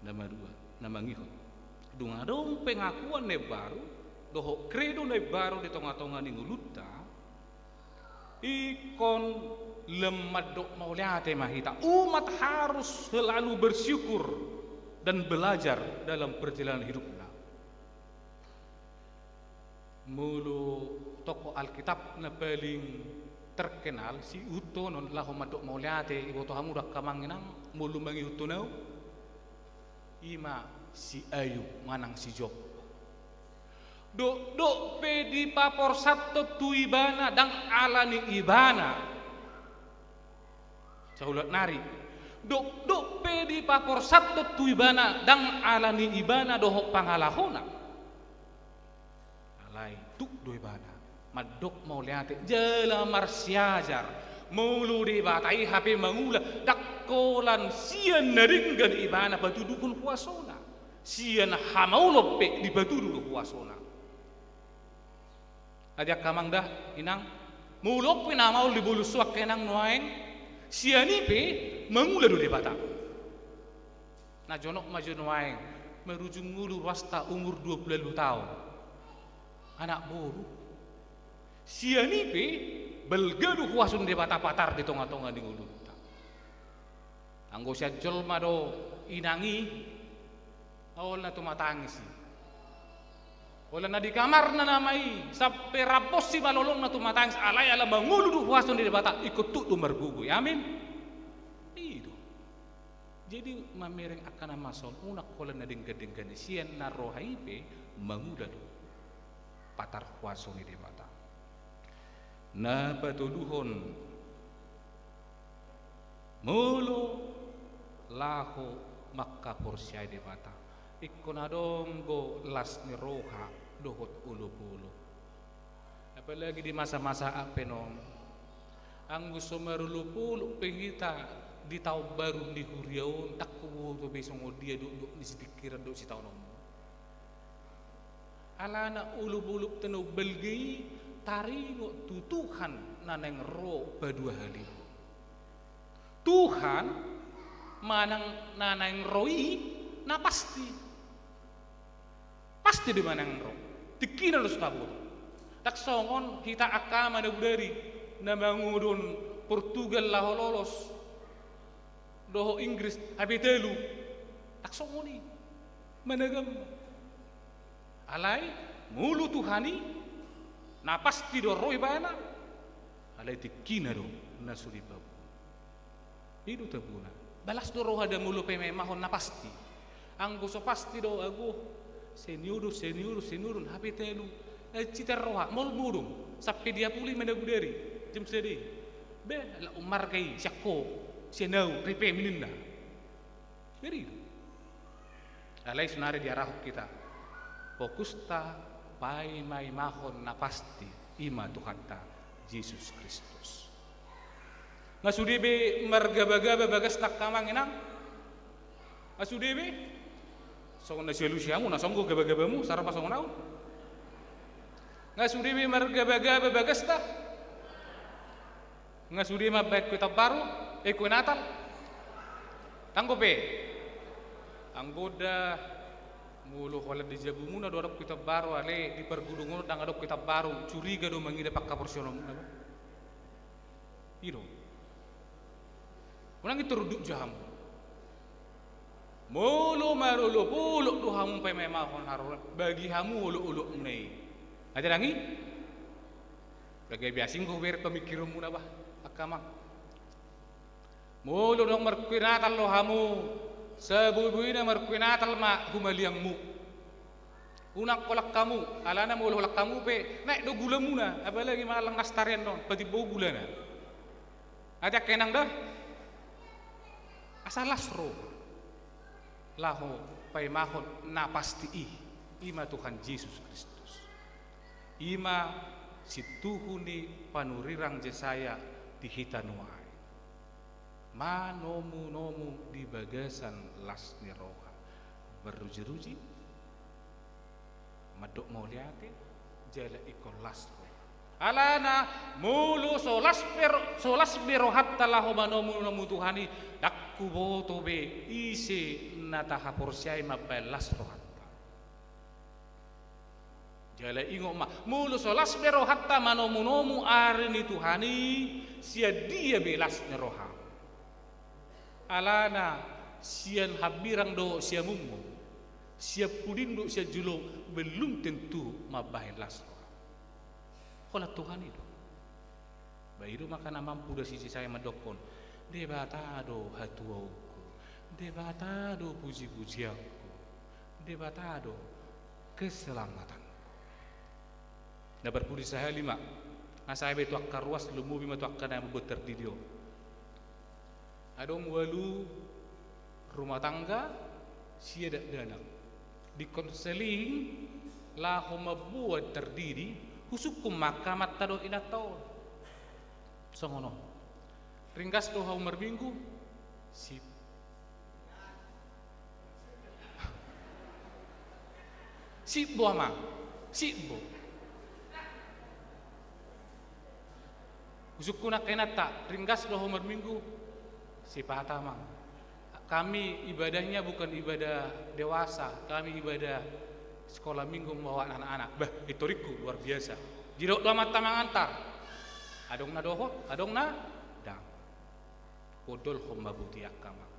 Na madua, na mangihut. Dung adong pengakuan na imbaru, dohot kredo na imbaru di tonga-tonga ni ngolunta, ingkon lam mandok mauliate ma hita. Umat harus selalu bersyukur dan belajar dalam perjalanan hidupna. Molo tokoh Alkitab na paling terkenal, siihuthon on laho mandok mauliate, iboto hamu do angka amang inang, molo mangihuthon au, ima si Ayub manang si Job. Dokdok pe dipaporsanhon tu ibana ndang ala ni ibana. Saulak nari. Dokdok pe dipaporsanhon tu ibana ndang ala ni ibana dohot pangalahona. Alai tuk do ibana mandok mauliate jala marsiajar. Molo Debata i hape mangula, ndang holan sian na denggan ibana patuduhon huasona. Sian hamaolon pe dipatudu do huasona. Ate angka amang da inang, molo pe na maol dibolus ho angka inang nuaeng, sian i pe mangula do Debata. Na jonok ma jo nuaeng, marujung ngolu ruasta umur dua pulu ualu taon. Anak boru. Sian i pe balga do huaso ni Debata patar di tonga-tonga ni ngolunta. Anggo sian jolma do inang i, holan na tumatangis i. Holan na di kamarna nama i, sampe rap bosi balolongna tumatangis, alai ala mangolu do huaso ni Debata, ingkon tuk do margogo i. Amin. I do. Jadi mamereng angka na maol, unang holan na denggan-denggan i, sian na roha i pe mangula do patar huaso ni Debata. Na patoluhon, molo laho mangkaporseai Debata, ingkon adong do las ni roha dohot olop-olop. Apalagi di masa-masa Advent on, anggo so marolop-olop pe hita di taon baru ni huria on, ndang huboto be songon dia dokdok ni sitingkiran dohot sitaononmuna. Alana olop-olopta na umbalga i taringot tu Tuhan na naeng ro paduahalihon. Tuhan manang na naeng ro i na pasti. Pasti do i manang ro. Tingkina do so taboto. Ndang songon hita angka ama na bodari na mangodon Portugal laho lolos dohot Inggris hape talu. Ndang songon i. Managam. Alai molo Tuhan i na pasti do ro ibana. Alai tingkina do na so dipaboa. I do tabona. Balas do roha da molo paima-imahon na pasti. Anggo so pasti do, ago, seniodon, seniodon, seniodon hape talu. Ai citar roha, maol modom. Sampe diapuli ma na bodari. Jam sada i. Be, ala ummarga i sian ho, sian au, ripe ninna. Jadi i do. Alai saonari diarahon hita fokusta paima-imahon na pasti, ima Tuhanta Jesus Kristus. Nga sude be margaba-gaba bagasta angka amang inang? Nga sude be? Songon na sialusi hamu, na songon gaba-gabamu, sara pa songon au. Nga sude be margaba-gaba bagasta? Nga sude mambahen kue tambaru, eh, kue Natal? Tanggo pe. Anggo da molo holan di jabumuna do adong kue tambaru, ale di pargudungon ndang adong kue tambaru, curiga do mangida panghaporseaonmuna. I do. Unang i turunduk jo hamu. Molo marolop-olop do hamu paima-imahon haroro, bagi hamu olop-olopmuna i. Ate dang i? Gabe asing do hubereng pamingkirionmuna bah, angka amang. Molo dung markue Natal do hamu, saboi-boina markue Natal ma humaliangmu. Unang holan hamu, alana molo holan hamu pe, naek do gulamuna, apalagi mangallang nastarian on, patimbo gulana. Ate angka inang da? Asa las roha. Laho paimahon na pasti i, ima Tuhan Jesus Kristus. Ima sintuhu ni panurirang Jesaya di hita nuaeng. Manomu-nomu di bagasan las ni roha. Maruji-ruji. Mandok mauliate, jala ingkon las roha. Alana, molo so las pe ro-, so las be rohanta laho manomu-nomu Tuhan i, ndang huboto be ise na tahaporseai mambahen las rohanta. Jala ingot ma, molo so las be rohanta manomunomu ari ni Tuhan i, sian dia be las ni roham? Alana sian hambirang dohot siamungun, sian pudin dohot sian jolo, bellum tentu mambahen las roham. Holan Tuhan i do. Ba i do makana mampu da si Jesaya mandokkon, Debata do hatuaonku, Debata do pujipujianku, Debata do keselamatanku. Na parpudi sahali ma, nga sae be tu angka ruas, lumobi ma tu angka na mambuat tardidi on. Adong ualu rumah tangga, sia dakdanak. Di konseling laho mambuat tardidi, husungkun ma angka amanta dohot inanta on. Songon on. Ringgas do hamu marminggu? Sip. Sip bo, amang. Sip bo. Husungkun angka inanta, ringgas do hamu marminggu? Sipata, amang. Kami ibadahnya bukan ibadah dewasa, kami ibadah sekolah minggu membawa anak-anak. Bah, pintoringku luar biasa. Didok do amanta mangantar. Adong na dohot, adong na dang. Podolhon ma boti angka, amang.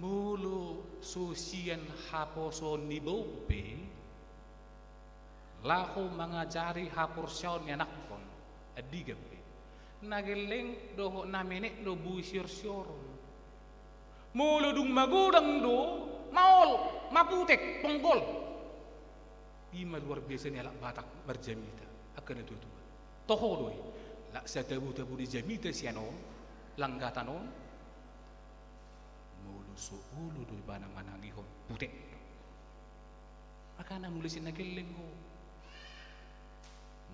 Molo so sian haposoon ni boru be, laho mangajari haporseaon ni anakkon, andigan be. Na gelleng dohot na menek do boi siorsioron. Molo dung magodang do, maol, maputek, ponggol. I ma luar biasa ni halak Batak marjamita, angka na tuatua. Toho do i, lak satabutabu ni jamita sian on, langgatan on. Molo so olo do ibana manangihon, putek do. Makana molo sian na gelleng ho,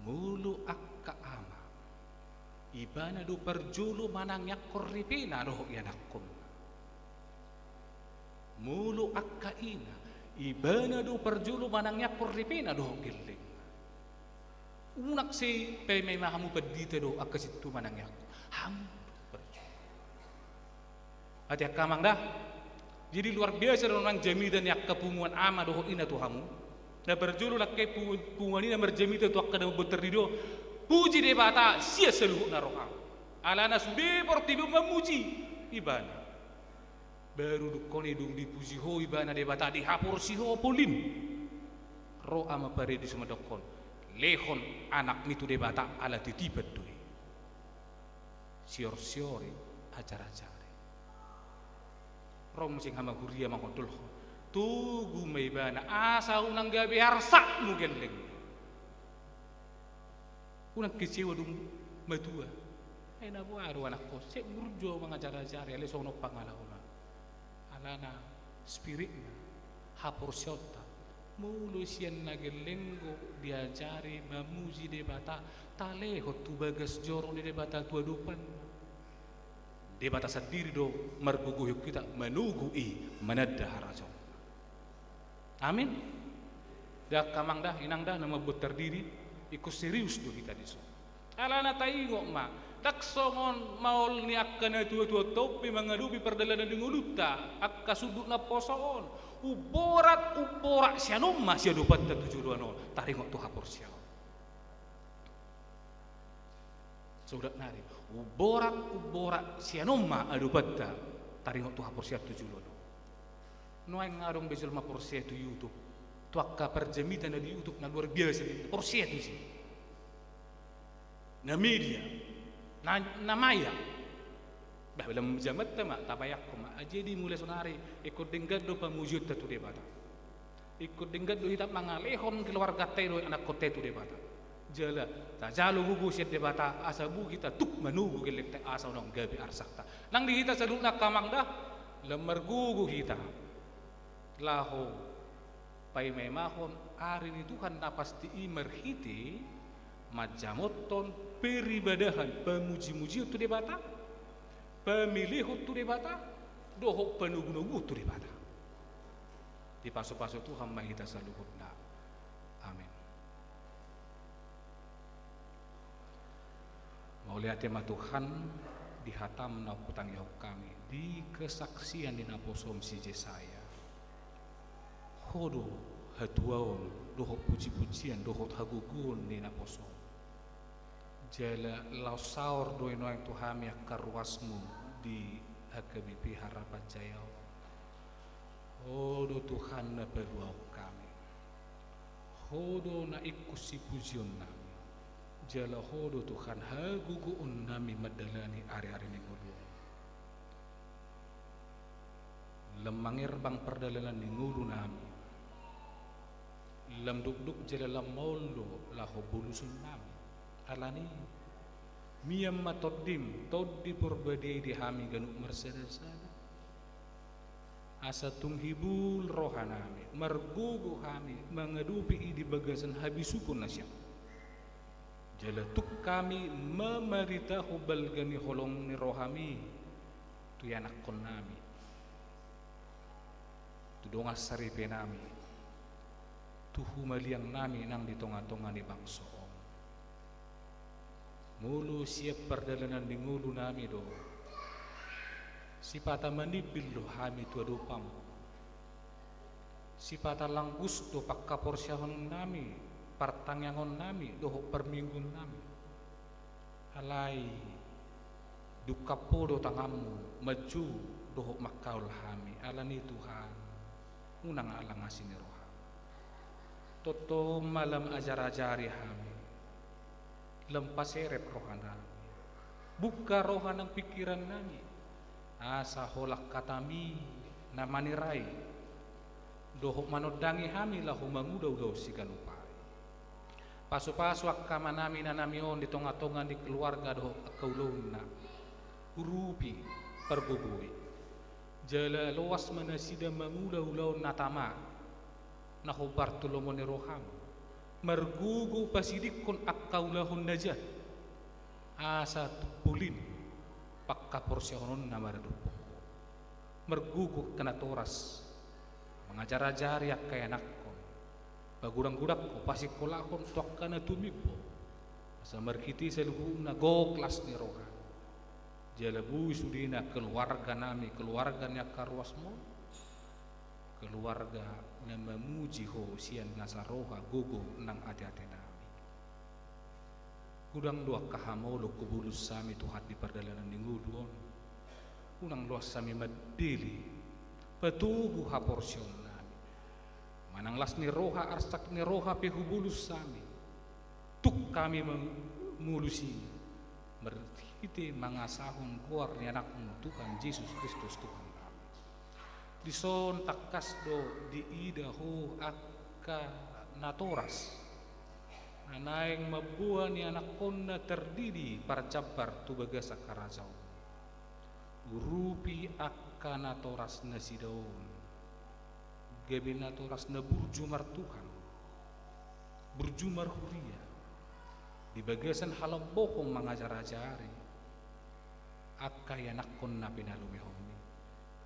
molo angka ama, ibana do parjolo manangiangkon ripena dohot ianakkonna. Molo angka ina, ibana do parjolo manangiangkon ripena dohot gellengna. Unang sai paima-ima hamu pandita dohot angka sintua manangiangkon. Hamu do parjolo. Ate angka amang da. Jadi luar biasa do nang jamita ni angka punguan ama dohot ina tu hamu. Na parjolo nangkin pungu-, punguan i na marjamita tu angka na mambuat tardidi on. Puji Debata sian saluhutna roham. Alana sude portibi on mamuji ibana. Baru dungkon i dung dipuji ho ibana Debata, dihaporsi ho polin. Ro ama paredi so mandokkon, lehon anakmi tu Debata ala titipan do i. Siorsiori, ajar-ajari. Ro muse hama huria mangondolhon. Togu ma ibana, asa unang gabe arsakmu gelleng. Unang kecewa dung matua. Ai na boha do anakko, sai burju au mangajar-ajari, alai songon on pangalaona. Alana spiritna, haporseaonta. Molo sian na gelleng do diajari mamuji Debata, talehon tu bagas joro ni Debata tu adopanna. Debata sandiri do margogohon hita manogu i mananda harajaon. Amin. Da angka amang da, inang da, na mambuat tardidi, ingkon serius do hita dison. Alana taingot ma, ndang songon maol ni angka na tuatua on pe mangadopi pardalanan ni ngolunta, angka sundut na poso on. Umborat, umborat sian on ma siadopanta tu joloan on, taringot tu haporseaon. Sodat nari, umborat, umborat sian on ma adopanta, taringot tu haporseaon tu joloan on. Nuaeng adong be jolma porsea tu YouTube, tu angka parjamita na di YouTube na luar biasa, porsea tu si. Na media, na, na maya. Bah, dalam jamanta ma, tabayangkon ma. Jadi mulai sonari, ingkon denggan do pamujionta tu Debata. Ingkon denggan do hita mangalehon keluarganta i dohot anakkonta i tu Debata. Jala, tajalo gogo sian Debata, asa boi hita tuk manogu gellengta asa unang gabe arsakta. Nang di hita saluhutna angka amang da, lam margogo hita. Laho, paimaimahon ari ni Tuhan na pasti i marhite, manjamothon peribadahan pamujimujion tu Debata, pamelehon tu Debata, dohot panogunoguon tu Debata. Dipasupasu Tuhan ma hita saluhutna. Amin. Mauliate ma Tuhan, di hatam na hutangihon hami, di kesaksian ni naposom si Jesaya. Ho do hatuaon dohot puji-pujian, dohot hagogoon ni naposo. Jala laos saor do i nuaeng tu hami angka ruasmu di H K B P Harapan Jaya on. Ho do Tuhan na paluahon hami. Ho do na ingkon sipujionnami. Jala Ho do Tuhan hagogoonnami mandalani ari-ari ni ngolu on. Lam mangerbang pardalanan ni ngolunami. Lam dokdok jala lam maol do laho bolusonnami. Alani i, mian ma Tondim, Tondi Porbadia i di hami ganup marsada-sada. Asa tung hibul rohanami, margogo hami mangadopi i di bagasan habisuhon na sian Ho. Jala tung hami mamaritahon balga ni holong ni rohami tu ianakkonnami, tu dongan saripenami, tu humaliangnami nang di tonga-tonga ni bangso on. Molo sian pardalanan ni ngolunami do, sipata manimbil do hami tu adopanMu. Sipata langgus do panghaporseaonnami, partangiangonnami dohot parmingguonnami. Alai dung hot do tanganMu manjou dohot mangkaol hami. Alani i Tuhan, unang alang asi ni rohaM. Tongtong ma lam ajar-ajari hami. Lam paserep rohanami. Buka roha nang pingkirannami. Asa holan hataMi na manirai dohot manondangi hami laho mangula ulaon siganup ari. Pasu-pasu angka amanami, inanami on di tonga-tonga ni keluarga dohot angka ulaonna. Urupi, pargogoi. Jala loas ma nasida mangula ulaon na tama na hombar tu lomo ni rohaM. Margogo pasidingkon angka ulaon na jahat, asa tumpulin panghaporseaon na maradophon Ho. Margogo angka natoras mangajar-ajari angka ianakkon, pagodang-godangkon, pasingkolahon tu angka na tumimbo, asa marhite saluhutna gok las ni roha. Jala boi sudena keluarganami, keluarga ni angka ruasMu on, keluarga na mamuji Ho sian nasa roha, gogo nang ate-atenami. Godang do angka hamaolon Hubolus hami Tuhan di pardalanan ni ngolu on. Unang loas hami mandele, patogu haporseaonnami. Manang las ni roha, arsak ni roha pe hubolus hami, tung hami mangolus i marhite mangasahon goar ni AnakMu Tuhan Jesus Kristus Tuhannami. Dison tangkas do diida Ho angka natoras na naeng mamboan ianakkonna tardidi parjambar tu bagasan harajaon. Urupi angka natoras nasida on gabe natoras na burju martuhan, burju marhuria, di bagasan halambohon mangajar-ajari angka ianakkon na pinalumehonMi.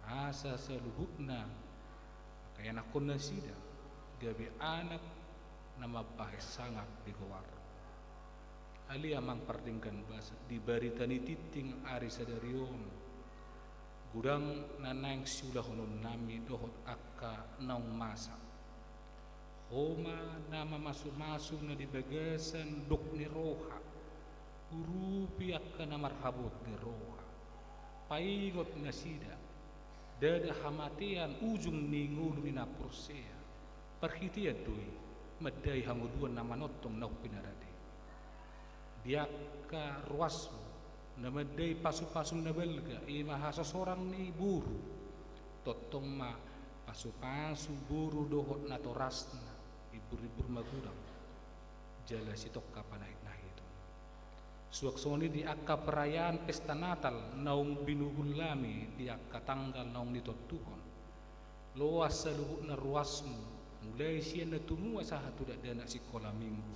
Asa saluhutna angka ianakkon nasida gabe anak na mambahen sangap di goarMu. Ale Amang pardenggan basa, di barita ni tingting ari sadari on, godang na naeng siulahononnami dohot angka naung masa. Ho ma na mamasu-masu na di bagasan dok ni roha, urupi angka na marhabot ni roha. Paingot nasida, ndada hamatean ujung ni ngolu ni na porsea. Parhitean do i mandai hangoluan na manongtong naung pinarade. Di angka ruasMu na mandai pasu-pasu na balga, i ma hasosorang ni boru, tongtong ma pasu-pasu boru dohot natorasna, imbur-imbur magodang jala sitongka panahit-nahiton. Suang songon i di angka perayaan pesta Natal naung binuhul hami di angka tanggal naung nitontuhon. Loas saluhutna ruasMu, mulai sian na tumua sahat tu dakdanak sikola minggu,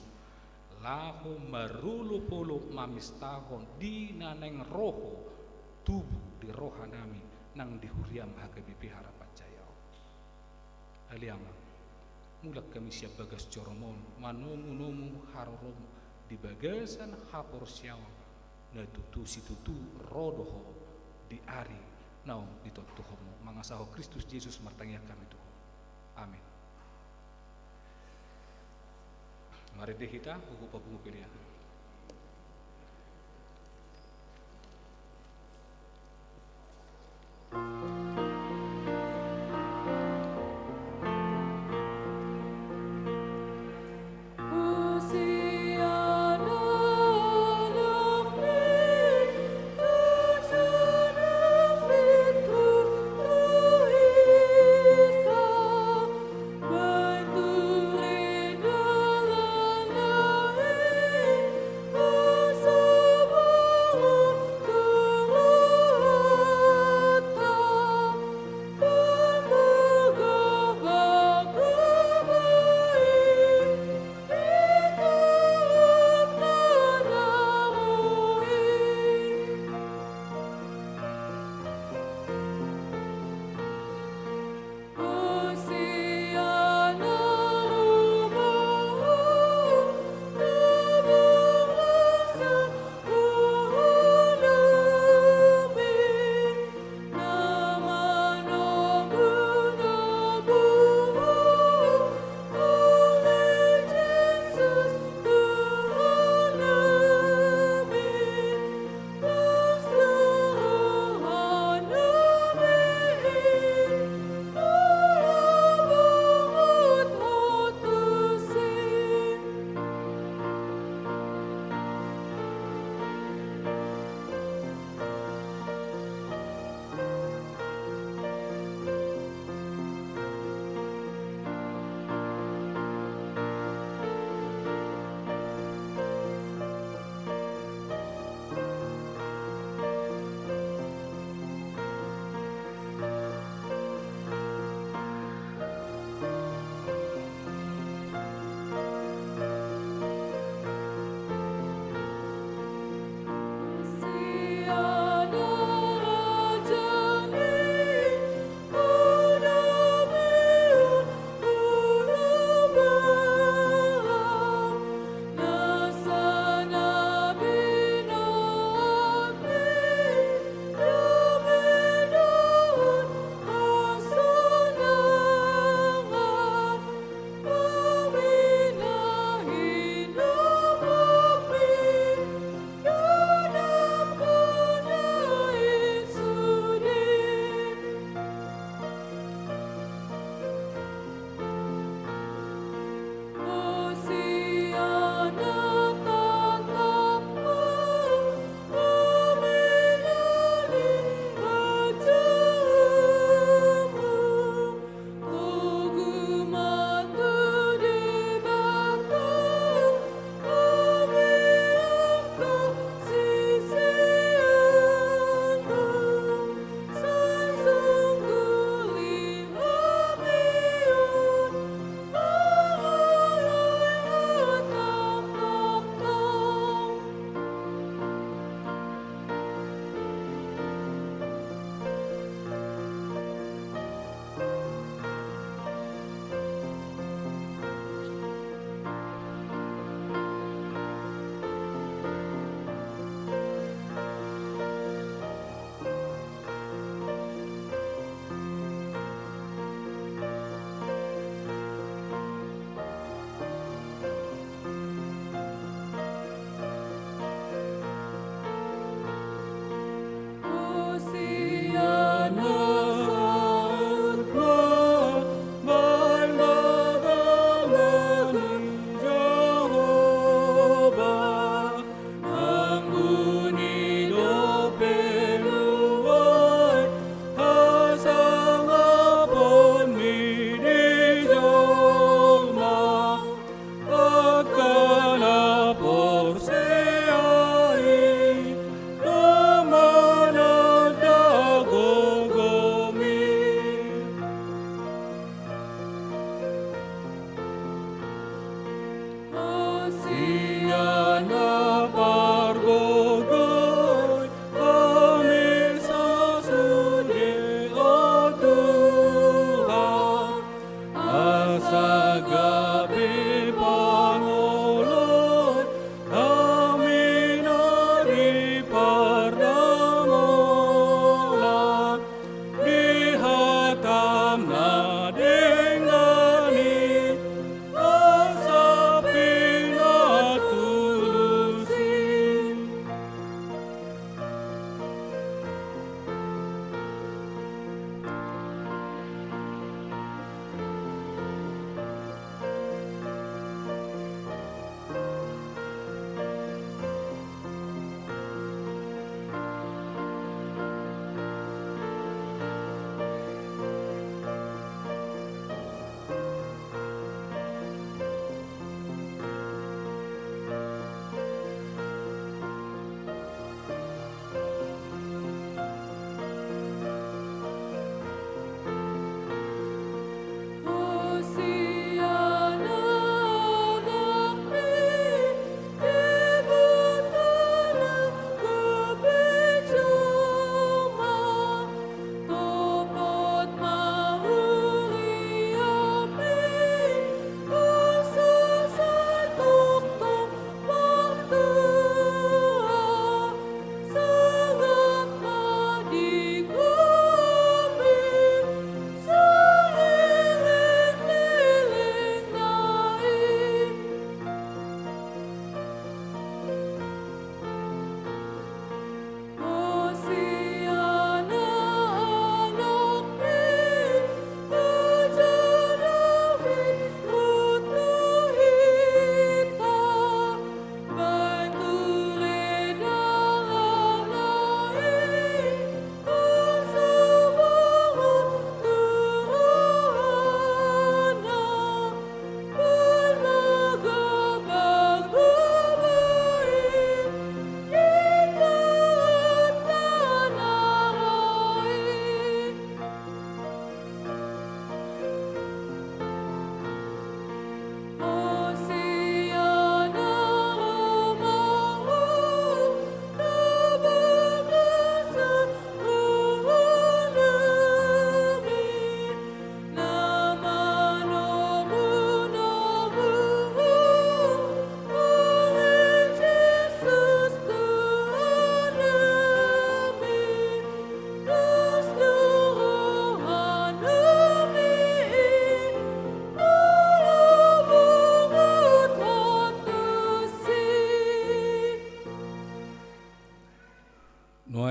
laho marolop-olop mamestahon di na naeng ro Ho tubu di rohanami nang di huriaM H K B P Harapan Jaya on. Ale Amang, mulak hami sian bagas joroM on manomu-nomu haroroM di bagasan haporseaon na tutu situtu ro do Ho di ari naung nitontuhonMu. Mangasahon Kristus Jesus martangiang hami tu Ho. Amen. Marende hita huhut papungu pelean.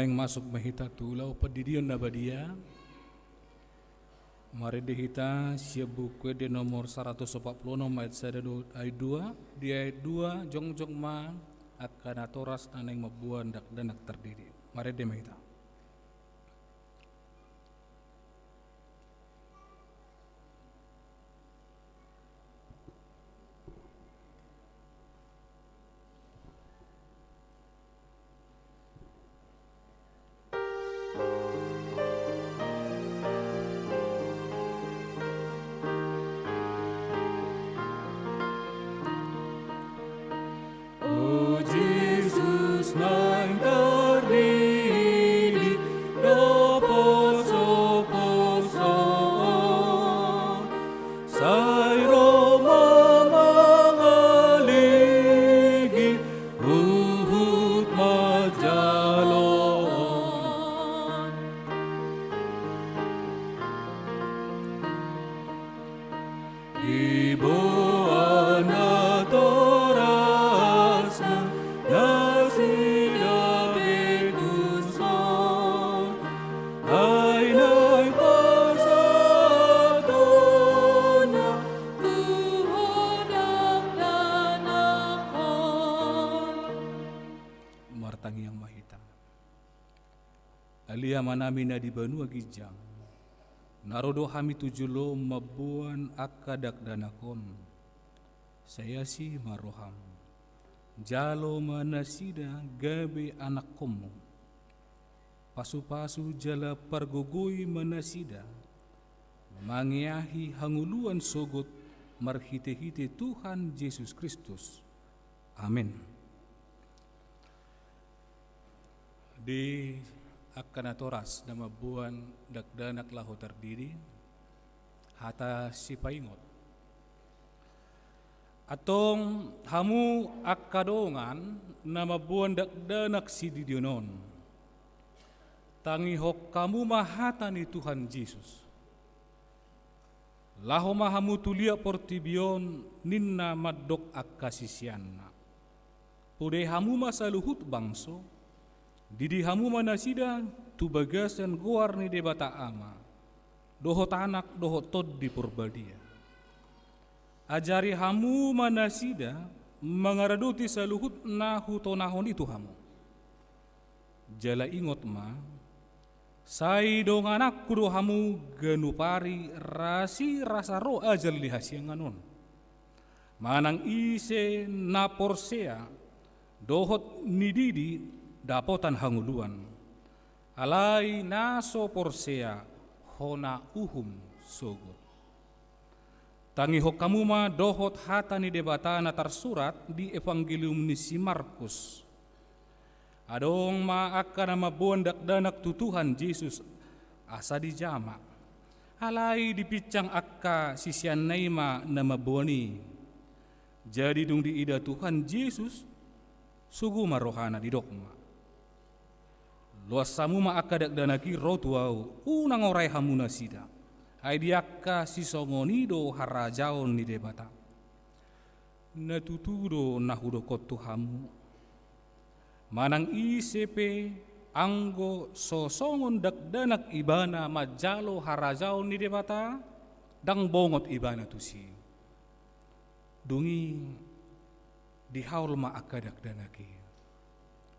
Masuk ma hita tu ulaon pandidion na badia. Marende hita sian Buku Ende nomor saratus opat pulu onom ayat sada dohot ayat dua. Di ayat dua jongjong ma angka natoras na naeng mamboan dakdanak tardidi. Marende ma hita. O Jesus, naeng tardidi do poso-poso, sai ro ma mangaligi huhut manjaloon. Diboan natorasna nasida be tuson, ai naeng pasahatonna tu ho dakdanak on. Martangiang ma hita. Ale Amanami na di banua ginjang, na ro do hami tu joloM mamboan angka dakdanak on. Sai asi ma rohaM. Jalo ma nasida gabe anakkonMu. Pasu-pasu jala pargogoi ma nasida mangeahi hangoluan sogot marhite-hite Tuhan Jesus Kristus. Amen. Di angka natoras na mamboan dakdanak laho tardidi, hata sipaingot. Antong hamu angka dongan na mamboan dakdanak sididion on, tangihon hamu ma hata ni Tuhan Jesus. Laho ma hamu tu liat portibi on, ninna mandok angka siseanna. Podai hamu ma saluhut bangso, didi hamu ma nasida tu bagasan goar ni Debata Ama, dohot Anak, dohot Tondi Porbadia. Ajari hamu ma nasida mangaradoti saluhut na hutonahon i tu hamu. Jala ingot ma, sai dongananku do hamu ganup ari rasirasa ro ajal ni hasiangan on. Manang ise na porsea dohot nididi dapotan hangoluan. Alai na so porsea hona uhum sogot. Tangihon hamu ma dohot hata ni Debata na tarsurat di Evangelium ni si Markus. Adong ma angka na mamboan dakdanak tu Tuhan Jesus asa dijama. Alai dipinsang angka siseanna i ma na mamboan i. Jadi dung diida Tuhan Jesus, sogo ma rohana, didok ma: Loas hamu ma angka dakdanak i ro tu ahu, unang orai hamu nasida. Ai di angka sisongon i do harajaon ni Debata. Na tutu do na hudok on tu hamu: Manang ise pe, anggo so songon dakdanak ibana manjalo harajaon ni Debata, ndang bongot ibana tusi. Dung i dihaol ma angka dakdanak i.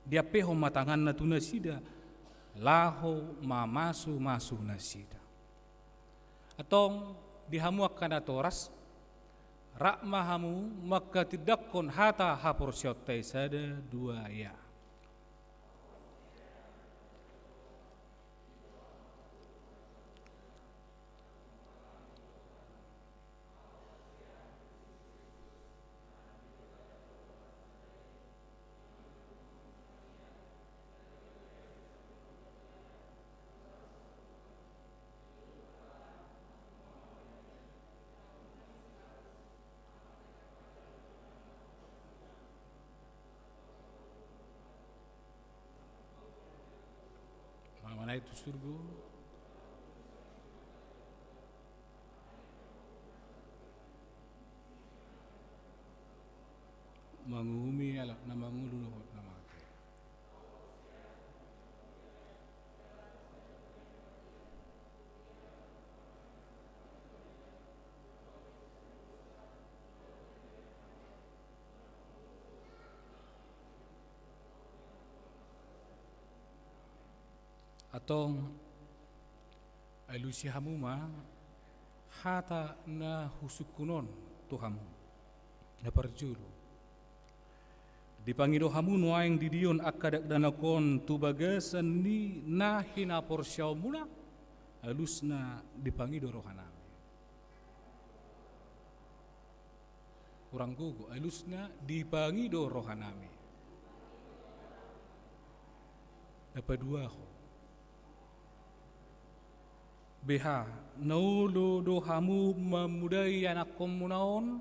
Diampehon ma tanganna tu nasida, laho mamasu-masu nasida. Antong di hamu angka natoras, rap ma hamu manghatindanghon hata haporseaonta i, sada, dua, ya. Manaek tu surgo. Manguhumi halak na mangolu dohot na mate. Antong, alusi hamu ma hata na husungkun on tu hamu. Na parjolo, dipangido hamu nuaeng di dia on angka dakdanak on tu bagasan ni na hinaporseaonmuna, alusna dipangido rohanami. Hurang gogo, alusna dipangido rohanami. Na paduahon, beha na olo do hamu mamudai anakkonmuna on,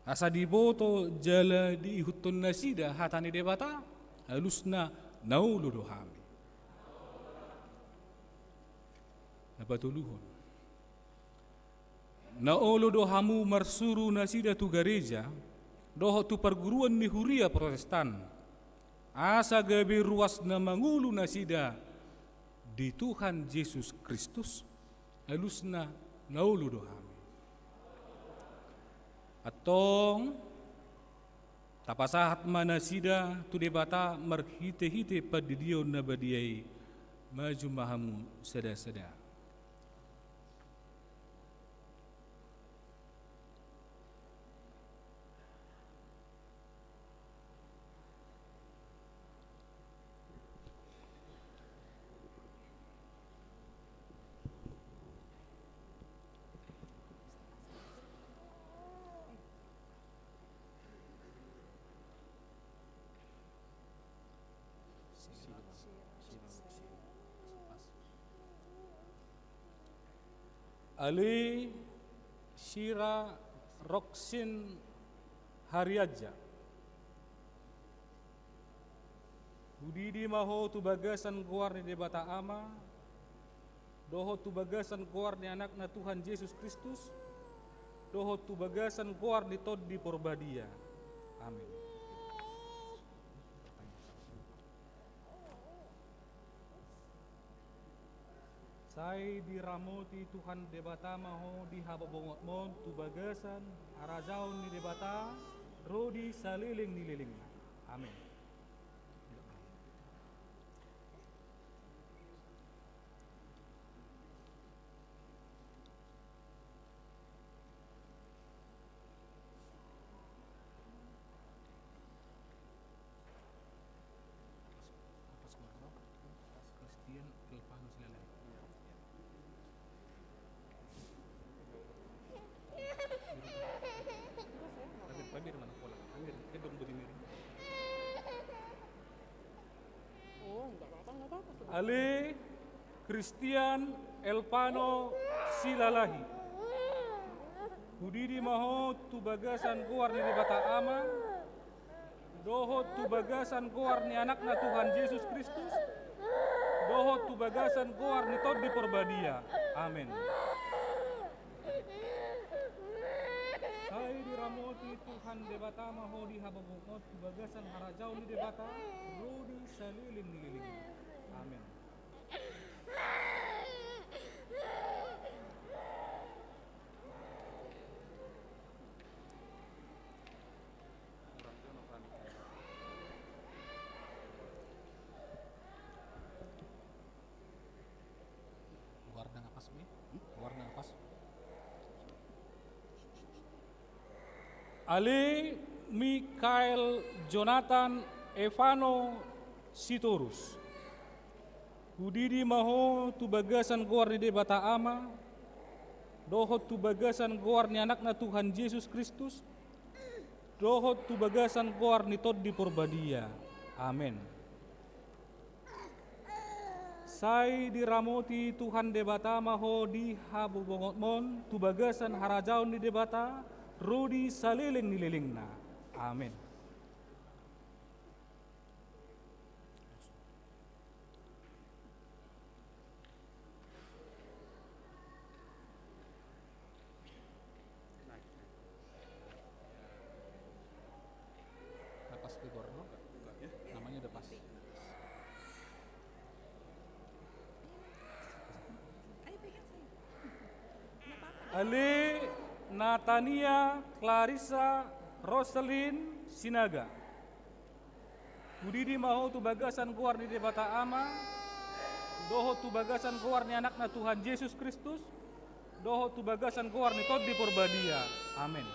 asa diboto jala diihuthon nasida hata ni Debata, alusna na olo do hami. Na patoluhon, na olo do hamu marsuru nasida tu gareja dohot tu parguruan ni huria Protestan, asa gabe ruas na mangolu nasida di Tuhan Jesus Kristus, alusna na olo do hami. Antong, tapasahat ma nasida tu Debata marhitehite pandidion na badia i. Maju ma hamu sadasada. Ale Sira Roksin Hariaja, hudidi ma ho tu bagasan goar ni Debata Ama, dohot tu bagasan goar ni Anakna Tuhan Jesus Kristus, dohot tu bagasan goar ni Tondi Porbadia. Amin. Sai diramoti Tuhan Debata ma ho di habobongonmon tu bagasan harajaon ni Debata ro di saleleng ni lelengna. Amin. Ale Christian Elvano Silalahi, hudidi ma ho tu bagasan goar ni Debata Ama, dohot tu bagasan goar ni Anakna Tuhan Jesus Kristus, dohot tu bagasan goar ni Tondi Porbadia. Amin. Sai diramoti Tuhan Debata ma ho di habobongonmon tu bagasan harajaon ni Debata ro di saleleng ni lelengna. Amin. Luar na pas, Mi. Luar na pas. Ale Mikael Jonathan Evano Sitorus, hudidi ma ho tu bagasan goar ni Debata Ama, dohot tu bagasan goar ni Anakna Tuhan Jesus Kristus, dohot tu bagasan goar ni Tondi Porbadia. Amen. Sai diramoti Tuhan Debata ma ho di habobongonmon tu bagasan harajaon ni Debata ro di saleleng ni lelengna. Amen. Namanya udah pas. Ale Natania Clarissa Roselin Sinaga. Hudidi ma ho tu bagasan goar ni Debata Ama, dohot tu bagasan goar ni Anakna Tuhan Jesus Kristus, dohot tu bagasan goar ni Tondi Porbadia. Amen.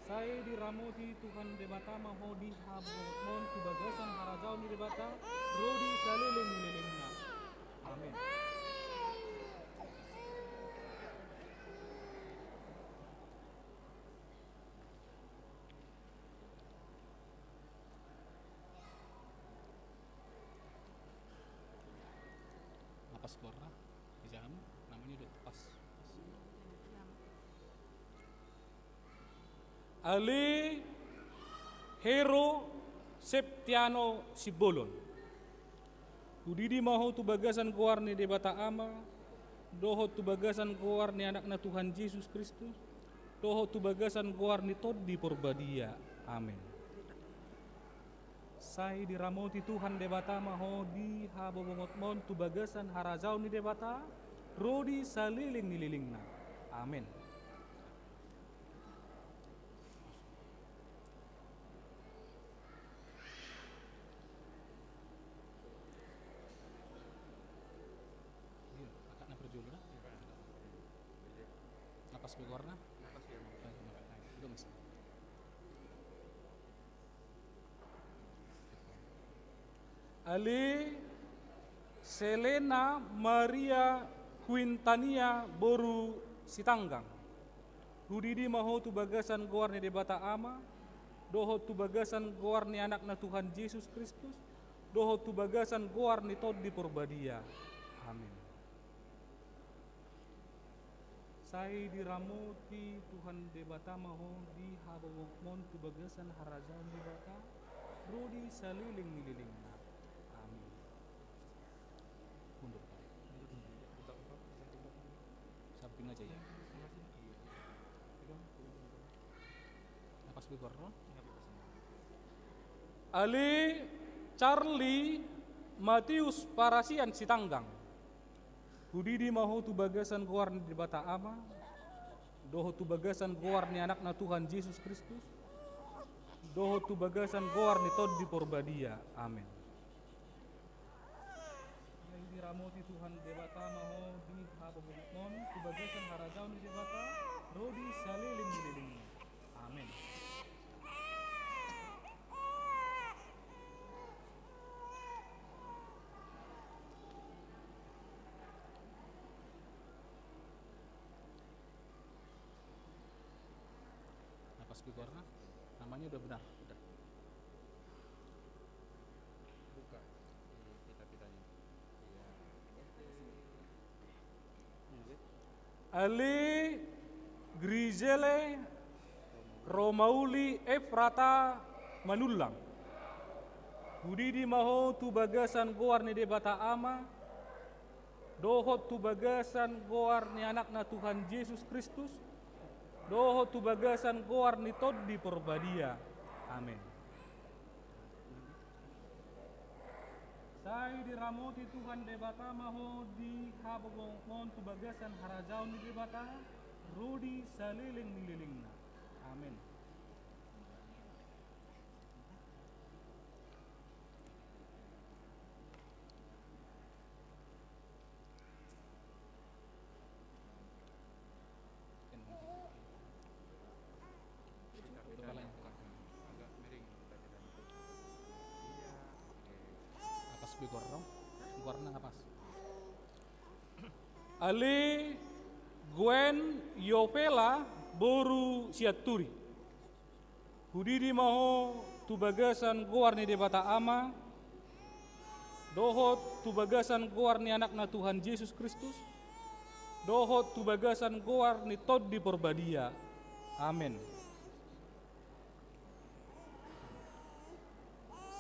Sai diramoti Tuhan Debata ma ho di habongonmon tu bagasan harajaon ni Debata, ro di saleleng ni lelengna. Amen. Napas keluar lah. Bisa kamu? Namanya udah pas. Ale Hero Septiano Simbolon. Hudidi ma ho tu bagasan goar ni Debata Ama, dohot tu bagasan goar ni Anakna Tuhan Jesus Kristus, dohot tu bagasan goar ni Tondi Porbadia. Amen. Sai diramoti Tuhan Debata ma ho di habongonmon tu bagasan harajaon ni Debata, ro di saleleng ni lelengna. Amen. Iya, agak na perjolo na. Napas be goarna. Napas be. Udah, Mas. Ale Selena Maria Quintania boru Sitanggang. Hudidi ma ho tu bagasan goar ni Debata Ama, dohot tu bagasan goar ni Anakna Tuhan Jesus Kristus, dohot tu bagasan goar ni Tondi Porbadia. Amen. Sai diramoti Tuhan Debata ma ho di habongonmon tu bagasan harajaon ni Debata, ro di saleleng ni lelengna. Amin. Mundur. Samping aja ya. Napas be goarna. Ale Charlie Matius Parasian Sitanggang. Hudidi ma ho tu bagasan goar ni Debata Ama, dohot tu bagasan goar ni Anakna Tuhan Jesus Kristus, dohot tu bagasan goar ni Tondi Porbadia. Amen. Sai diramoti Tuhan Debata ma ho di habongonmon tu bagasan harajaon ni Debata, ro di saleleng ni lelengna. Amen. Napas be goarna, namanya udah benar, udah. Buka di pita-pitanya. Iya. Ale Grizele Romauli Efrata Manullang. Hudidi ma ho tu bagasan goar ni Debata Ama, dohot tu bagasan goar ni Anakna Tuhan Jesus Kristus, dohot tu bagasan goar ni Tondi Porbadia. Amen. Sai diramoti Tuhan Debata ma ho di habongonmon tu bagasan harajaon ni Debata, ro di saleleng ni lelengna. Amen. Napas be goarna, goarna napas. Ale Gwen Yovela boru Sianturi. Hudidi ma ho tu bagasan goar ni Debata Ama, dohot tu bagasan goar ni Anakna Tuhan Jesus Kristus, dohot tu bagasan goar ni Tondi Porbadia. Amen.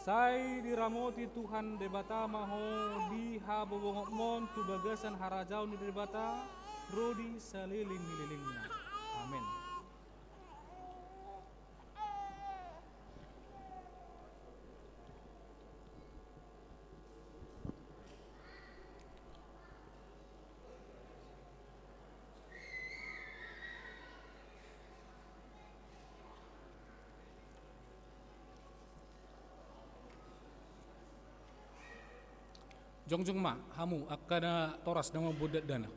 Sai diramoti Tuhan Debata ma ho di habongonmon tu bagasan harajaon ni Debata, ro di saleleng ni lelengna. Amen. Jongjong ma hamu angka natoras na mamboan dakdanak.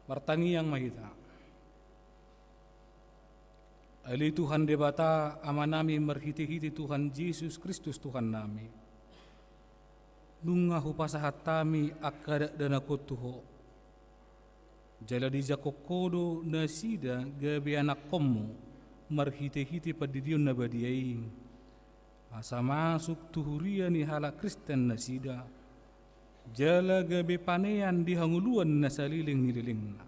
Martangiang ma hita. Ale Tuhan Debata, Amanami, marhitehite Tuhan Jesus Kristus Tuhannami, nunga hupasahat hami angka dakdanak on tu Ho. Jala dijangkon Ho do nasida gabe anakkonmu marhitehite pandidion na badia i, asa masuk tu huria ni halak Kristen nasida, jala gabe panean di hangoluan na saleleng ni lelengna.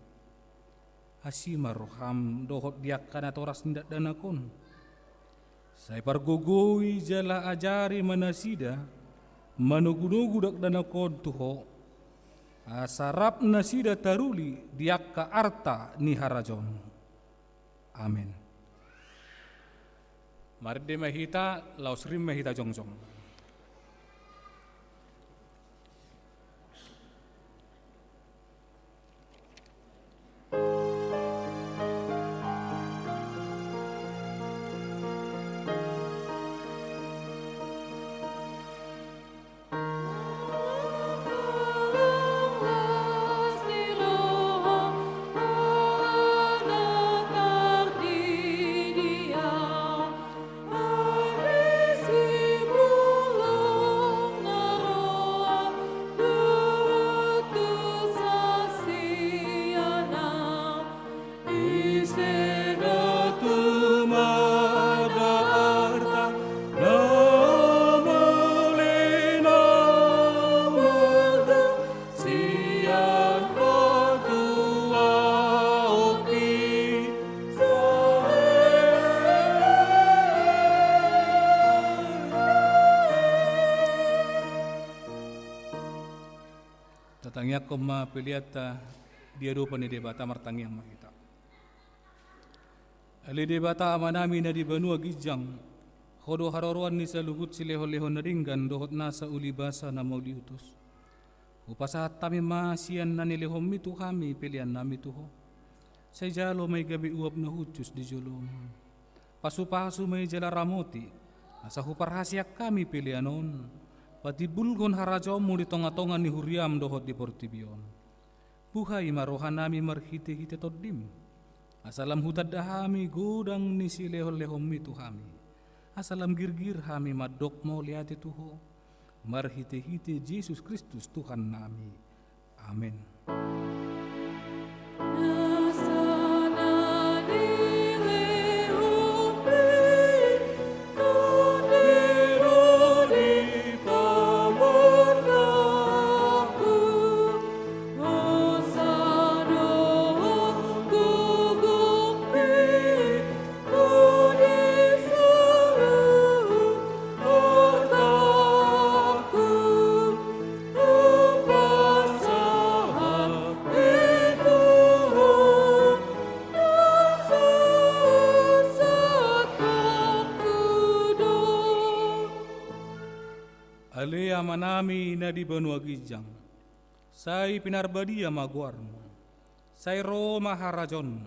Asi ma roham dohot di angka natoras ni dakdanak on. Sai pargogoi jala ajari ma nasida manogunogu dakdanak on tu Ho, asa rap nasida taruli di angka arta ni harajaonmu. Amen. Marende ma hita, laos rim ma hita jongjong. Tatangiangkon ma peleanta di adopan ni Debata, martangiang ma hita. Ale Debata Amanami na di banua ginjang, Ho do haroroan ni saluhut silehonlehon na denggan dohot nasa ulibasa na mauliutus. Hupasahat hami ma sian na nilehonmi tu hami peleannami tu Ho. Sai jalo ma i gabe uap na hushus di jolom. Pasupasu ma i jala ramoti, asa huparhaseang hami pelean on patimbulhon harajaonmu di tongatonga ni huriam dohot di portibi on. Buhai ma rohanami marhitehite Tondim, asa lam hutanda hami godang ni silehonlehonmi tu hami, asa lam girgir hami mandok mauliate tu Ho, marhitehite Jesus Kristus Tuhannami. Amen. Ale Amanami na di banua ginjang, sai pinarbadia ma goarmu. Sai ro ma harajaonmu.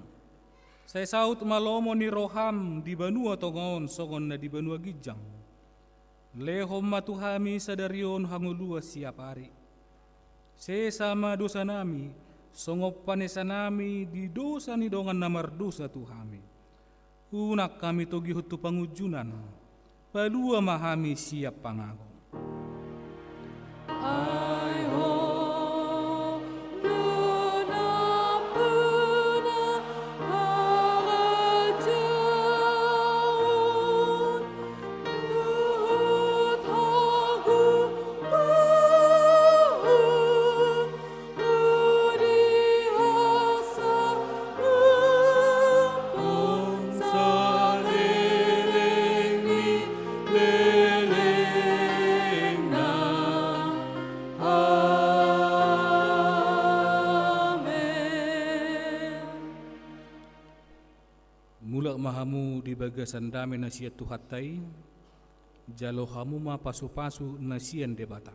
Sai saut ma lomo ni roham di banua tonga on songon na di banua ginjang. Lehon ma tu hami sadari on hangoluan siapari. Sesa ma dosanami, songon panesanami di dosa ni dongan na mardosa tu hami. Unang hami togihon tu pangunjunan, palua ma hami sian pangago. Ai Ho do nampuna harajaon dohot hagogoon, mulak ma hamu di bagasan dame na sian Tuhanta i, jalo hamu ma pasupasu na sian Debata.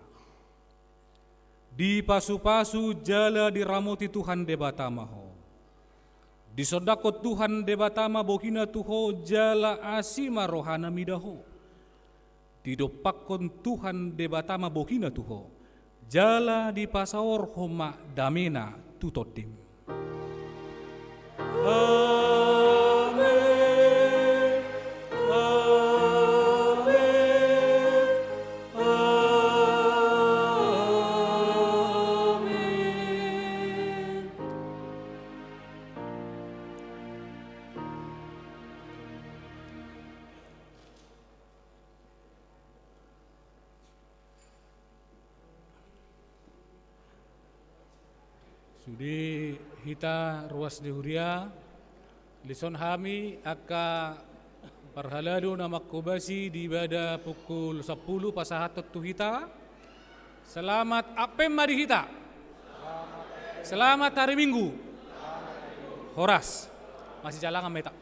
Dipasupasu jala diramoti Tuhan Debata ma ho. Disondangkon Tuhan Debata ma bohina tu ho jala asi ma rohana mida ho. Didompakkon Tuhan Debata ma bohina tu ho jala dipasaorhon ma damena tu tondim. Amen. Amen. Amen. Sude hita ruas ni huria, dison hami angka parhalado na manghobasi di bada pukul sampulu pasahathon tu hita. Selamat Advent ma di hita. Selamat hari Minggu. Horas. Masijalangan ma hita.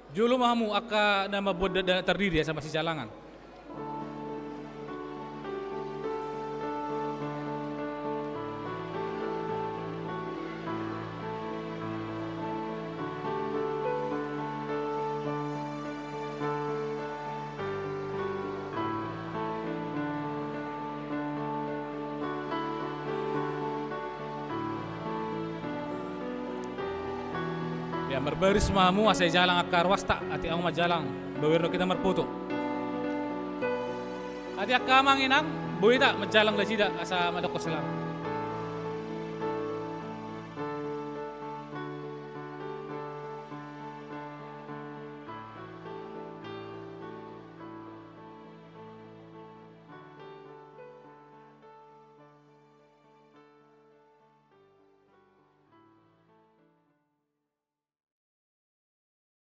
Jolo ma hamu angka na mamboan dakdanak tardidi asa masijalangan. Ia, marbaris ma hamu asa dijalang angka ruasta, atik hamu manjalang, baru hita marpoto. Atik angka amang inang, boi hita manjalang nasida asa mandokkon selamat.